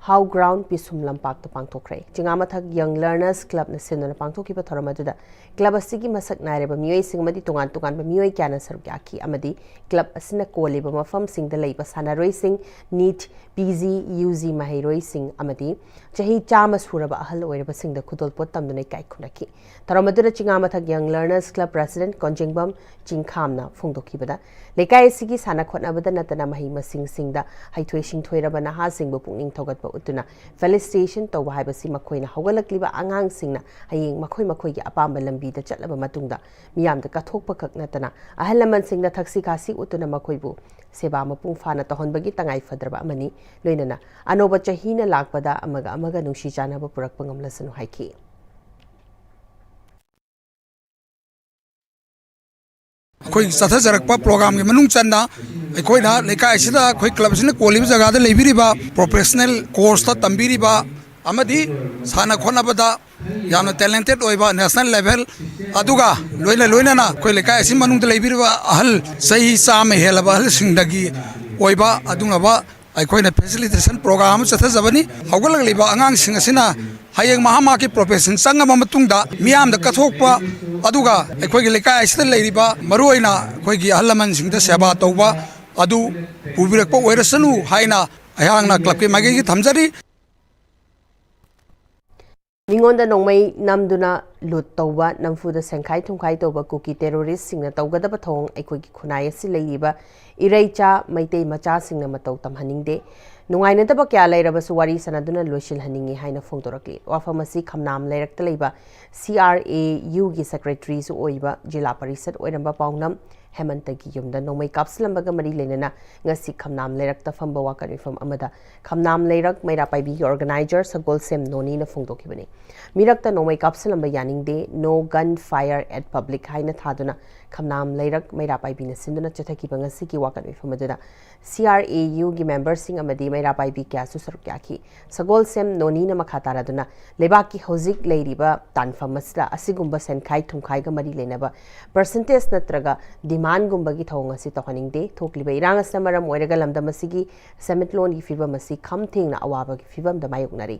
ꯍꯥꯎ ꯒ꯭ꯔꯥꯎꯟ ꯄꯤꯁꯨꯝ ꯂꯝꯄꯥꯛꯇ ꯄꯥꯡꯊꯣꯛꯈ꯭ꯔꯦ꯫ ꯆꯤꯉꯥꯃꯊꯛ ꯌꯪ ꯂꯔꯅꯔꯁ ꯀ꯭ꯂꯕꯅ ꯁꯤꯟꯗꯨꯅ ꯄꯥꯡꯊꯣꯛꯈꯤꯕ ꯊꯧꯔꯝ ꯑꯗꯨꯗ ꯀ꯭ꯂꯕ ꯑꯁꯤꯒꯤ ꯃꯁꯛ ꯅꯥꯏꯔꯕ ꯃꯤꯑꯣꯏꯁꯤꯡ ꯑꯃꯗꯤ ꯇꯣꯉꯥꯟ ꯇꯣꯉꯥꯟꯕ ꯃꯤꯑꯣꯏ ꯀꯌꯥꯅ ꯁꯔꯨꯛ ꯌꯥꯈꯤ ꯑꯃꯗꯤ ꯀ꯭ꯂꯕ ꯑꯁꯤꯅ ꯀꯣꯜꯂꯤꯕ ꯃꯐꯝꯁꯤꯡꯗ ꯂꯩꯕ ꯁꯥꯟꯅꯔꯣꯏꯁꯤꯡ, NEET, P G, U G ꯃꯍꯩꯔꯣꯏꯁꯤꯡ ꯑꯃꯗꯤ ꯆꯍꯤ ꯆꯥꯝꯃ ꯁꯨꯔꯕ ꯑꯍꯜ ꯑꯣꯏꯔꯕꯁꯤꯡꯗ ꯈꯨꯗꯣꯜꯄꯣꯠ ꯇꯝꯗꯨꯅ ꯏꯀꯥꯏ ꯈꯨꯝꯅꯈꯤ꯫ ꯊꯧꯔꯝ ꯑꯗꯨꯗ ꯆꯤꯉꯥꯃꯊꯛ ꯌꯪ ꯂꯔꯅꯔꯁ ꯀ꯭ꯂꯕ ꯄ꯭ꯔꯁꯤꯗꯦꯟꯠ ꯀꯣꯟꯖꯦꯡꯕꯝ ꯆꯤꯡꯈꯥꯝꯅ ꯐꯣꯡꯗꯣꯛꯈꯤꯕꯗ, ꯂꯩꯀꯥꯏ ꯑꯁꯤꯒꯤ ꯁꯥꯟꯅ ꯈꯣꯠꯅꯕꯗ ꯅꯠꯇꯅ ꯃꯍꯩ ꯃꯁꯤꯡꯁꯤꯡꯗ ꯍꯩꯊꯣꯏ ꯁꯤꯡꯊꯣꯏꯔꯕ ꯅꯍꯥꯁꯤꯡꯕꯨ ꯄꯨꯛꯅꯤꯡ ꯊꯧꯒꯠꯄ ꯎꯠꯇꯨꯅ ꯐꯦꯂꯤꯁꯤꯇꯦꯁꯟ ꯇꯧꯕ ꯍꯥꯏꯕꯁꯤ ꯃꯈꯣꯏꯅ ꯍꯧꯒꯠꯂꯛꯂꯤꯕ ꯑꯉꯥꯡꯁꯤꯡꯅ ꯍꯌꯦꯡ ꯃꯈꯣꯏ ꯃꯈꯣꯏꯒꯤ ꯑꯄꯥꯝꯕ ꯂꯝꯕꯤꯗ ꯆꯠꯂꯕ ꯃꯇꯨꯡꯗ ꯃꯤꯌꯥꯝꯗ ꯀꯠꯊꯣꯛꯄ ꯈꯛ ꯅꯠꯇꯅ ꯑꯍꯜ ꯂꯃꯟꯁꯤꯡꯗ ꯊꯛꯁꯤ ꯈꯥꯁꯤ ꯎꯠꯇꯨꯅ ꯃꯈꯣꯏꯕꯨ ꯁꯦꯕꯥ ꯃꯄꯨꯡ ꯐꯥꯅ ꯇꯧꯍꯟꯕꯒꯤ ꯇꯉꯥꯏ ꯐꯗ꯭ꯔꯕ ꯑꯃꯅꯤ꯫ ꯂꯣꯏꯅꯅ ꯑꯅꯧꯕ ꯆꯍꯤꯅ ꯂꯥꯛꯄꯗ ꯑꯃꯒ ꯑꯃꯒ ꯅꯨꯡꯁꯤ ꯆꯥꯟꯅꯕ ꯄꯨꯔꯛꯄ ꯉꯝꯂꯁꯅꯨ ꯍꯥꯏꯈꯤ꯫ ꯑꯩꯈꯣꯏꯒꯤ ꯆꯠꯊꯖꯔꯛꯄ ꯄ꯭ꯔꯣꯒ꯭ꯔꯥꯝꯒꯤ ꯃꯅꯨꯡ ꯆꯟꯅ ꯑꯩꯈꯣꯏꯅ ꯂꯩꯀꯥꯏ ꯑꯁꯤꯗ ꯑꯩꯈꯣꯏ ꯀ꯭ꯂꯕ ꯑꯁꯤꯅ ꯀꯣꯜꯂꯤꯕ ꯖꯒꯥꯗ ꯂꯩꯕꯤꯔꯤꯕ ꯄ꯭ꯔꯣꯐꯦꯁꯅꯦꯜ ꯀꯣꯔꯁꯇ ꯇꯝꯕꯤꯔꯤꯕ ꯑꯃꯗꯤ ꯁꯥꯟꯅ ꯈꯣꯠꯅꯕꯗ ꯌꯥꯝꯅ ꯇꯦꯂꯦꯟꯇꯦꯠ ꯑꯣꯏꯕ ꯅꯦꯁꯅꯦꯜ ꯂꯦꯚꯦꯜ ꯑꯗꯨꯒ ꯂꯣꯏꯅ ꯂꯣꯏꯅꯅ ꯑꯩꯈꯣꯏ ꯂꯩꯀꯥꯏ ꯑꯁꯤ ꯃꯅꯨꯡꯗ ꯂꯩꯕꯤꯔꯤꯕ ꯑꯍꯜ ꯆꯍꯤ ꯆꯥꯝꯃ ꯍꯦꯜꯂꯕ ꯑꯍꯜꯁꯤꯡꯗꯒꯤ ꯑꯣꯏꯕ ꯑꯗꯨꯒꯨꯝꯂꯕ ꯑꯩꯈꯣꯏꯅ ꯐꯦꯁꯤꯂꯤꯇꯦꯁꯟ ꯄ꯭ꯔꯣꯒ꯭ꯔꯥꯝ ꯑꯃ ꯆꯠꯊꯖꯕꯅꯤ꯫ ꯍꯧꯒꯠꯂꯛꯂꯤꯕ ꯑꯉꯥꯡꯁꯤꯡ ꯑꯁꯤꯅ ꯍꯌꯦꯡ ꯃꯍꯥꯛ ꯃꯍꯥꯛꯀꯤ ꯄ꯭ꯔꯣꯐꯦꯁꯟ ꯆꯪꯉꯕ ꯃꯇꯨꯡꯗ ꯃꯤꯌꯥꯝꯗ ꯀꯠꯊꯣꯛꯄ ꯑꯗꯨꯒ ꯑꯩꯈꯣꯏꯒꯤ ꯂꯩꯀꯥꯏ ꯑꯁꯤꯗ ꯂꯩꯔꯤꯕ ꯃꯔꯨꯑꯣꯏꯅ ꯑꯩꯈꯣꯏꯒꯤ ꯑꯍꯜ ꯂꯃꯟꯁꯤꯡꯗ ꯁꯦꯕꯥ ꯇꯧꯕ ꯑꯗꯨ ꯄꯨꯕꯤꯔꯛꯄ ꯑꯣꯏꯔꯁꯅꯨ ꯍꯥꯏꯅ ꯑꯩꯍꯥꯛꯅ ꯀ꯭ꯂꯕꯀꯤ ꯃꯥꯏꯀꯩꯒꯤ ꯊꯝꯖꯔꯤ꯫ ꯃꯤꯉꯣꯟꯗ ꯅꯣꯡꯃꯩ ꯅꯝꯗꯨꯅ ꯂꯨꯠ ꯇꯧꯕ, ꯅꯝꯐꯨꯗ ꯁꯦꯡꯈꯥꯏ ꯊꯨꯝꯈꯥꯏ ꯇꯧꯕ ꯀꯨꯀꯤ ꯇꯦꯔꯣꯔꯤꯁꯁꯤꯡꯅ ꯇꯧꯒꯗꯕ ꯊꯧꯑꯣꯡ ꯑꯩꯈꯣꯏꯒꯤ ꯈꯨꯟꯅꯥꯏ ꯑꯁꯤ ꯂꯩꯔꯤꯕ ꯏꯔꯩꯆꯥ ꯃꯩꯇꯩ ꯃꯆꯥꯁꯤꯡꯅ ꯃꯇꯧ ꯇꯝꯍꯟꯅꯤꯡꯗꯦ꯫ ꯅꯨꯡꯉꯥꯏꯅꯗꯕ ꯀꯌꯥ ꯂꯩꯔꯕꯁꯨ ꯋꯥꯔꯤ ꯁꯥꯟꯅꯗꯨꯅ ꯂꯣꯏꯁꯤꯜꯍꯟꯅꯤꯡꯏ ꯍꯥꯏꯅ ꯐꯣꯡꯗꯣꯔꯛꯂꯤ꯫ ꯋꯥꯐꯝ ꯑꯁꯤ ꯈꯝꯅꯥꯝ ꯂꯩꯔꯛꯇ ꯂꯩꯕ ꯁꯤ ꯑꯥꯔ ꯑꯦ ꯌꯨꯒꯤ ꯁꯦꯀ꯭ꯔꯦꯇꯔꯤꯁꯨ ꯑꯣꯏꯕ ꯖꯤꯂꯥ ꯄꯔꯤꯁꯠ ꯑꯣꯏꯔꯝꯕ ꯄꯥꯎꯅꯝ ꯍꯦꯃꯟꯇꯒꯤ ꯌꯨꯝꯗ ꯅꯣꯡꯃꯩ ꯀꯥꯞꯁꯤꯜꯂꯝꯕꯒ ꯃꯔꯤ ꯂꯩꯅꯅ ꯉꯁꯤ ꯈꯝꯅꯥꯝ ꯂꯩꯔꯛꯇ ꯐꯝꯕ ꯋꯥꯀꯠ ꯃꯤꯐꯝ ꯑꯃꯗ ꯈꯝꯅꯥꯝ ꯂꯩꯔꯛ ꯃꯩꯔꯥ ꯄꯥꯏꯕꯤꯒꯤ ꯑꯣꯔꯒꯅꯥꯏꯖꯔ ꯁꯒꯣꯜꯁꯦꯝ ꯅꯣꯅꯤꯅ ꯐꯣꯡꯗꯣꯛꯈꯤꯕꯅꯤ꯫ ꯃꯤꯔꯛꯇ ꯅꯣꯡꯃꯩ ꯀꯥꯞꯁꯤꯜꯂꯝꯕ ꯌꯥꯅꯤꯡꯗꯦ, "No gun fire at public" ꯍꯥꯏꯅ ꯊꯥꯗꯨꯅ ꯈꯝꯅꯥꯝ ꯂꯩꯔꯛ ꯃꯩꯔꯥ ꯄꯥꯏꯕꯤꯅ ꯁꯤꯟꯗꯨꯅ ꯆꯠꯊꯈꯤꯕ ꯉꯁꯤꯒꯤ ꯋꯥꯀꯠ ꯃꯤꯐꯝ ꯑꯗꯨꯗ ꯁꯤ ꯑꯥꯔ ꯑꯦ ꯌꯨꯒꯤ ꯃꯦꯝꯕꯔꯁꯤꯡ ꯑꯃꯗꯤ ꯃꯩꯔꯥ ꯄꯥꯏꯕꯤ ꯀꯌꯥꯁꯨ ꯁꯔꯨꯛ ꯌꯥꯈꯤ꯫ ꯁꯒꯣꯜꯁꯦꯝ ꯅꯣꯅꯤꯅ ꯃꯈꯥ ꯇꯥꯔꯗꯨꯅ ꯂꯩꯕꯥꯛꯀꯤ ꯍꯧꯖꯤꯛ ꯂꯩꯔꯤꯕ ꯇꯥꯟꯐꯝ ꯑꯁꯤꯗ ꯑꯁꯤꯒꯨꯝꯕ ꯁꯦꯟꯈꯥꯏ ꯊꯨꯝꯈꯥꯏꯒ ꯃꯔꯤ ꯂꯩꯅꯕ ꯄꯔꯁꯦꯟꯇꯦꯖ ꯅꯠꯇ꯭ꯔꯒ ꯗꯤꯃꯥꯟꯒꯨꯝꯕꯒꯤ ꯊꯧꯑꯣꯡ ꯑꯁꯤ ꯇꯧꯍꯟꯅꯤꯡꯗꯦ꯫ ꯊꯣꯛꯂꯤꯕ ꯏꯔꯥꯡ ꯑꯁꯤꯅ ꯃꯔꯝ ꯑꯣꯏꯔꯒ ꯂꯝꯗꯝ ꯑꯁꯤꯒꯤ ꯁꯦꯟꯃꯤꯠꯂꯣꯟꯒꯤ ꯐꯤꯕꯝ ꯑꯁꯤ ꯈꯝ ꯊꯦꯡꯅ ꯑꯋꯥꯕꯒꯤ ꯐꯤꯕꯝꯗ ꯃꯥꯌꯣꯛꯅꯔꯤ꯫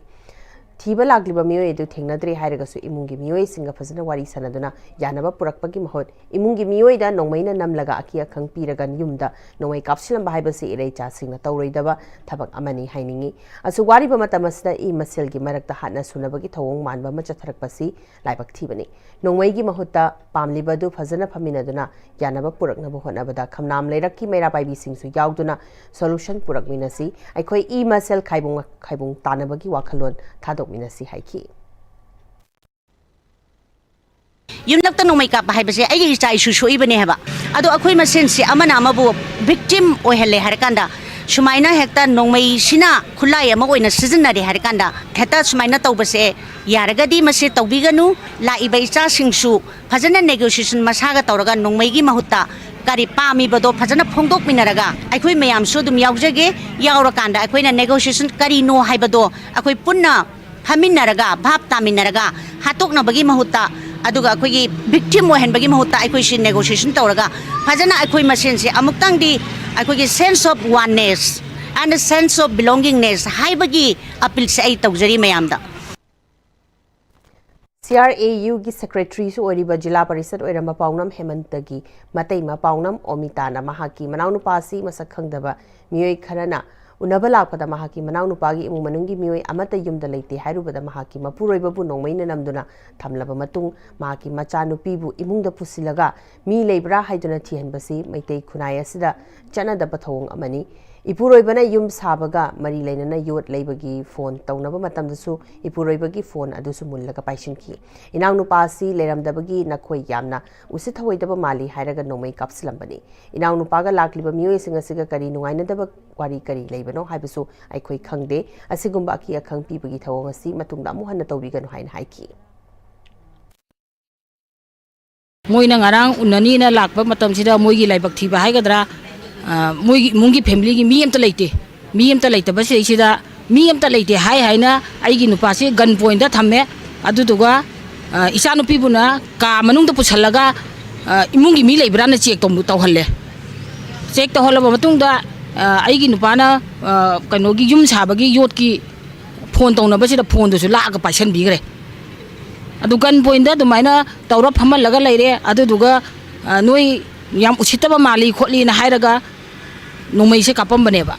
ꯊꯤꯕ ꯂꯥꯛꯂꯤꯕ ꯃꯤꯑꯣꯏ ꯑꯗꯨ ꯊꯦꯡꯅꯗ꯭ꯔꯦ ꯍꯥꯏꯔꯒꯁꯨ ꯏꯃꯨꯡꯒꯤ ꯃꯤꯑꯣꯏꯁꯤꯡꯒ ꯐꯖꯅ ꯋꯥꯔꯤ ꯁꯥꯟꯅꯗꯨꯅ ꯌꯥꯅꯕ ꯄꯨꯔꯛꯄꯒꯤ ꯃꯍꯨꯠ ꯏꯃꯨꯡꯒꯤ ꯃꯤꯑꯣꯏꯗ ꯅꯣꯡꯃꯩꯅ ꯅꯝꯂꯒ ꯑꯀꯤ ꯑꯈꯪ ꯄꯤꯔꯒ ꯌꯨꯝꯗ ꯅꯣꯡꯃꯩ ꯀꯥꯞꯁꯤꯜꯂꯝꯕ ꯍꯥꯏꯕꯁꯤ ꯏꯔꯩꯆꯥꯁꯤꯡꯅ ꯇꯧꯔꯣꯏꯗꯕ ꯊꯕꯛ ꯑꯃꯅꯤ ꯍꯥꯏꯅꯤꯡꯏ꯫ ꯑꯁꯨꯛ ꯋꯥꯔꯤꯕ ꯃꯇꯝ ꯑꯁꯤꯗ ꯏ ꯃꯁꯦꯜꯒꯤ ꯃꯔꯛꯇ ꯍꯥꯠꯅ ꯁꯨꯅꯕꯒꯤ ꯊꯧꯑꯣꯡ ꯃꯥꯟꯕ ꯑꯃ ꯆꯠꯊꯔꯛꯄꯁꯤ ꯂꯥꯏꯕꯛ ꯊꯤꯕꯅꯤ꯫ ꯅꯣꯡꯃꯩꯒꯤ ꯃꯍꯨꯠꯇ ꯄꯥꯝꯂꯤꯕ ꯑꯗꯨ ꯐꯖꯅ ꯐꯝꯃꯤꯟꯅꯗꯨꯅ ꯌꯥꯅꯕ ꯄꯨꯔꯛꯅꯕ ꯍꯣꯠꯅꯕꯗ ꯈꯝꯅꯥꯝ ꯂꯩꯔꯛꯀꯤ ꯃꯩꯔꯥ ꯄꯥꯏꯕꯤꯁꯤꯡꯁꯨ ꯌꯥꯎꯗꯨꯅ ꯁꯣꯂꯨꯁꯟ ꯄꯨꯔꯛꯃꯤꯟꯅꯁꯤ꯫ ꯑꯩꯈꯣꯏ ꯏ ꯃꯁꯦꯜ ꯈꯥꯏꯕꯨꯡ ꯈꯥꯏꯕꯨꯡ ꯇꯥꯅꯕꯒꯤ ꯋꯥꯈꯜꯂꯣꯟ ꯊꯥꯗꯣꯛꯃꯤꯟꯅꯁꯤ ꯍꯥꯏꯈꯤ꯫ ꯌꯨꯝꯂꯛꯇ ꯅꯣꯡꯃꯩ ꯀꯥꯞꯄ ꯍꯥꯏꯕꯁꯦ ꯑꯩꯒꯤ ꯏꯆꯥ ꯏꯁꯨ ꯁꯣꯛꯏꯕꯅꯦ ꯍꯥꯏꯕ꯫ ꯑꯗꯣ ꯑꯩꯈꯣꯏ ꯃꯁꯦꯟꯁꯦ ꯑꯃꯅ ꯑꯃꯕꯨ ꯚꯤꯛꯇꯤꯝ ꯑꯣꯏꯍꯜꯂꯦ ꯍꯥꯏꯔꯀꯥꯟꯗ, ꯁꯨꯃꯥꯏꯅ ꯍꯦꯛꯇ ꯅꯣꯡꯃꯩꯁꯤꯅ ꯈꯨꯠꯂꯥꯏ ꯑꯃ ꯑꯣꯏꯅ ꯁꯤꯖꯤꯟꯅꯔꯦ ꯍꯥꯏꯔꯀꯥꯟꯗ, ꯍꯦꯛꯇ ꯁꯨꯃꯥꯏꯅ ꯇꯧꯕꯁꯦ ꯌꯥꯔꯒꯗꯤ ꯃꯁꯤ ꯇꯧꯕꯤꯒꯅꯨ꯫ ꯂꯥꯛꯏꯕ ꯏꯆꯥꯁꯤꯡꯁꯨ ꯐꯖꯅ ꯅꯦꯒꯣꯁꯤꯌꯦꯁꯟ ꯃꯁꯥꯒ ꯇꯧꯔꯒ ꯅꯣꯡꯃꯩꯒꯤ ꯃꯍꯨꯠꯇ ꯀꯔꯤ ꯄꯥꯝꯃꯤꯕꯗꯣ ꯐꯖꯅ ꯐꯣꯡꯗꯣꯛꯃꯤꯟꯅꯔꯒ, ꯑꯩꯈꯣꯏ ꯃꯌꯥꯝꯁꯨ ꯑꯗꯨꯝ ꯌꯥꯎꯖꯒꯦ꯫ ꯌꯥꯎꯔꯀꯥꯟꯗ ꯑꯩꯈꯣꯏꯅ ꯅꯦꯒꯣꯁꯤꯌꯦꯁꯟ ꯀꯔꯤꯅꯣ ꯍꯥꯏꯕꯗꯣ ꯑꯩꯈꯣꯏ ꯄꯨꯟꯅ ꯐꯝꯃꯤꯟꯅꯔꯒ, ꯚꯥꯞ ꯇꯥꯃꯤꯟꯅꯔꯒ, ꯍꯥꯠꯇꯣꯛꯅꯕꯒꯤ ꯃꯍꯨꯠꯇ, ꯑꯗꯨꯒ ꯑꯩꯈꯣꯏꯒꯤ ꯚꯤꯛꯇꯤꯝ ꯑꯣꯏꯍꯟꯕꯒꯤ ꯃꯍꯨꯠꯇ ꯑꯩꯈꯣꯏꯁꯤ ꯅꯦꯒꯣꯁꯤꯌꯦꯁꯟ ꯇꯧꯔꯒ ꯐꯖꯅ ꯑꯩꯈꯣꯏ ꯃꯁꯦꯟꯁꯦ ꯑꯃꯨꯛꯇꯪꯗꯤ ꯑꯩꯈꯣꯏꯒꯤ sense of oneness and sense of belongingness ꯍꯥꯏꯕꯒꯤ ꯑꯄꯤꯜꯁꯦ ꯑꯩ ꯇꯧꯖꯔꯤ ꯃꯌꯥꯝꯗ꯫ ꯁꯤ ꯑꯥꯔ ꯑꯦ ꯌꯨꯒꯤ ꯁꯦꯀ꯭ꯔꯦꯇꯔꯤꯁꯨ ꯑꯣꯏꯔꯤꯕ ꯖꯤꯂꯥ ꯄꯔꯤꯁꯠ ꯑꯣꯏꯔꯝꯕ ꯄꯥꯎꯅꯝ ꯍꯦꯃꯟꯇꯒꯤ ꯃꯇꯩꯃ ꯄꯥꯎꯅꯝ ꯑꯣꯃꯤꯇꯥꯅ ꯃꯍꯥꯛꯀꯤ ꯃꯅꯥꯎꯅꯨꯄꯥ ꯑꯁꯤ ꯃꯁꯛ ꯈꯪꯗꯕ ꯃꯤꯑꯣꯏ ꯈꯔꯅ ꯎꯅꯕ ꯂꯥꯛꯄꯗ ꯃꯍꯥꯛꯀꯤ ꯃꯅꯥꯎꯅꯨꯄꯥꯒꯤ ꯏꯃꯨꯡ ꯃꯅꯨꯡꯒꯤ ꯃꯤꯑꯣꯏ ꯑꯃꯠꯇ ꯌꯨꯝꯗ ꯂꯩꯇꯦ ꯍꯥꯏꯔꯨꯕꯗ ꯃꯍꯥꯛꯀꯤ ꯃꯄꯨꯔꯣꯏꯕꯕꯨ ꯅꯣꯡꯃꯩꯅ ꯅꯝꯗꯨꯅ ꯊꯝꯂꯕ ꯃꯇꯨꯡ ꯃꯍꯥꯛꯀꯤ ꯃꯆꯥꯅꯨꯄꯤꯕꯨ ꯏꯃꯨꯡꯗ ꯄꯨꯁꯤꯜꯂꯒ ꯃꯤ ꯂꯩꯕ꯭ꯔꯥ ꯍꯥꯏꯗꯨꯅ ꯊꯤꯍꯟꯕꯁꯤ ꯃꯩꯇꯩ ꯈꯨꯟꯅꯥꯏ ꯑꯁꯤꯗ ꯆꯠꯅꯗꯕ ꯊꯧꯑꯣꯡ ꯑꯃꯅꯤ꯫ ꯏꯄꯨꯔꯣꯏꯕꯅ ꯌꯨꯝ ꯁꯥꯕꯒ ꯃꯔꯤ ꯂꯩꯅꯅ ꯌꯣꯠ ꯂꯩꯕꯒꯤ ꯐꯣꯟ ꯇꯧꯅꯕ ꯃꯇꯝꯗꯁꯨ ꯏꯄꯨꯔꯣꯏꯕꯒꯤ ꯐꯣꯟ ꯑꯗꯨꯁꯨ ꯃꯨꯜꯂꯒ ꯄꯥꯏꯁꯤꯟꯈꯤ꯫ ꯏꯅꯥꯎꯅꯨꯄꯥ ꯑꯁꯤ ꯂꯩꯔꯝꯗꯕꯒꯤ ꯅꯈꯣꯏ ꯌꯥꯝꯅ ꯎꯁꯤꯠ ꯊꯑꯣꯏꯗꯕ ꯃꯥꯜꯂꯤ ꯍꯥꯏꯔꯒ ꯅꯣꯡꯃꯩ ꯀꯥꯞꯁꯤꯜꯂꯝꯕꯅꯤ꯫ ꯏꯅꯥꯎꯅꯨꯄꯥꯒ ꯂꯥꯛꯂꯤꯕ ꯃꯤꯑꯣꯏꯁꯤꯡ ꯑꯁꯤꯒ ꯀꯔꯤ ꯅꯨꯡꯉꯥꯏꯅꯗꯕ ꯋꯥꯔꯤ ꯀꯔꯤ ꯂꯩꯕꯅꯣ ꯍꯥꯏꯕꯁꯨ ꯑꯩꯈꯣꯏ ꯈꯪꯗꯦ꯫ ꯑꯁꯤꯒꯨꯝꯕ ꯑꯀꯤ ꯑꯈꯪ ꯄꯤꯕꯒꯤ ꯊꯧꯑꯣꯡ ꯑꯁꯤ ꯃꯇꯨꯡꯗ ꯑꯃꯨꯛ ꯍꯟꯅ ꯇꯧꯕꯤꯒꯅꯨ ꯍꯥꯏꯅ ꯍꯥꯏꯈꯤ꯫ ꯃꯣꯏꯅ ꯉꯔꯥꯡ ꯎꯅꯅꯤꯅ ꯂꯥꯛꯄ ꯃꯇꯝꯁꯤꯗ ꯃꯣꯏꯒꯤ ꯂꯥꯏꯕꯛ ꯊꯤꯕ ꯍꯥꯏꯒꯗ꯭ꯔꯥ, ꯑ, ꯃꯣꯏꯒꯤ ꯏꯃꯨꯡꯒꯤ ꯐꯦꯃꯤꯂꯤꯒꯤ ꯃꯤ ꯑꯝꯇ ꯂꯩꯇꯦ꯫ ꯃꯤ ꯑꯝꯇ ꯂꯩꯇꯕꯁꯤꯗꯩꯁꯤꯗ ꯃꯤ ꯑꯝꯇ ꯂꯩꯇꯦ ꯍꯥꯏ ꯍꯥꯏꯅ ꯑꯩꯒꯤ ꯅꯨꯄꯥꯁꯤ ꯒꯟ ꯄꯣꯏꯟꯗ ꯊꯝꯃꯦ꯫ ꯑꯗꯨꯗꯨꯒ, ꯑ, ꯏꯆꯥꯅꯨꯄꯤꯕꯨꯅ ꯀꯥ ꯃꯅꯨꯡꯗ ꯄꯨꯁꯜꯂꯒ, ꯑ, ꯏꯃꯨꯡꯒꯤ ꯃꯤ ꯂꯩꯕ꯭ꯔꯥꯅ ꯆꯦꯛ ꯇꯧ-, ꯇꯧꯍꯜꯂꯦ꯫ ꯆꯦꯛ ꯇꯧꯍꯜꯂꯕ ꯃꯇꯨꯡꯗ, ꯑ, ꯑꯩꯒꯤ ꯅꯨꯄꯥꯅ, ꯑ, ꯀꯩꯅꯣꯒꯤ ꯌꯨꯝ ꯁꯥꯕꯒꯤ ꯌꯣꯠꯀꯤ ꯐꯣꯟ ꯇꯧꯅꯕꯁꯤꯗ ꯐꯣꯟꯗꯨꯁꯨ ꯂꯥꯛꯑꯒ ꯄꯥꯏꯁꯟꯕꯤꯈ꯭ꯔꯦ꯫ ꯑꯗꯨ ꯒꯟ ꯄꯣꯏꯟꯗ ꯑꯗꯨꯃꯥꯏꯅ ꯇꯧꯔ ꯐꯝꯍꯜꯂꯒ ꯂꯩꯔꯦ꯫ ꯑꯗꯨꯗꯨꯒ, ꯑ, "ꯅꯣꯏ ꯌꯥꯝ ꯎꯁꯤꯠꯇꯕ ꯃꯥꯜꯂꯤ" ꯈꯣꯠꯂꯤꯅ ꯍꯥꯏꯔꯒ ꯅꯣꯡꯃꯩꯁꯦ ꯀꯥꯞꯄꯝꯕꯅꯦꯕ꯫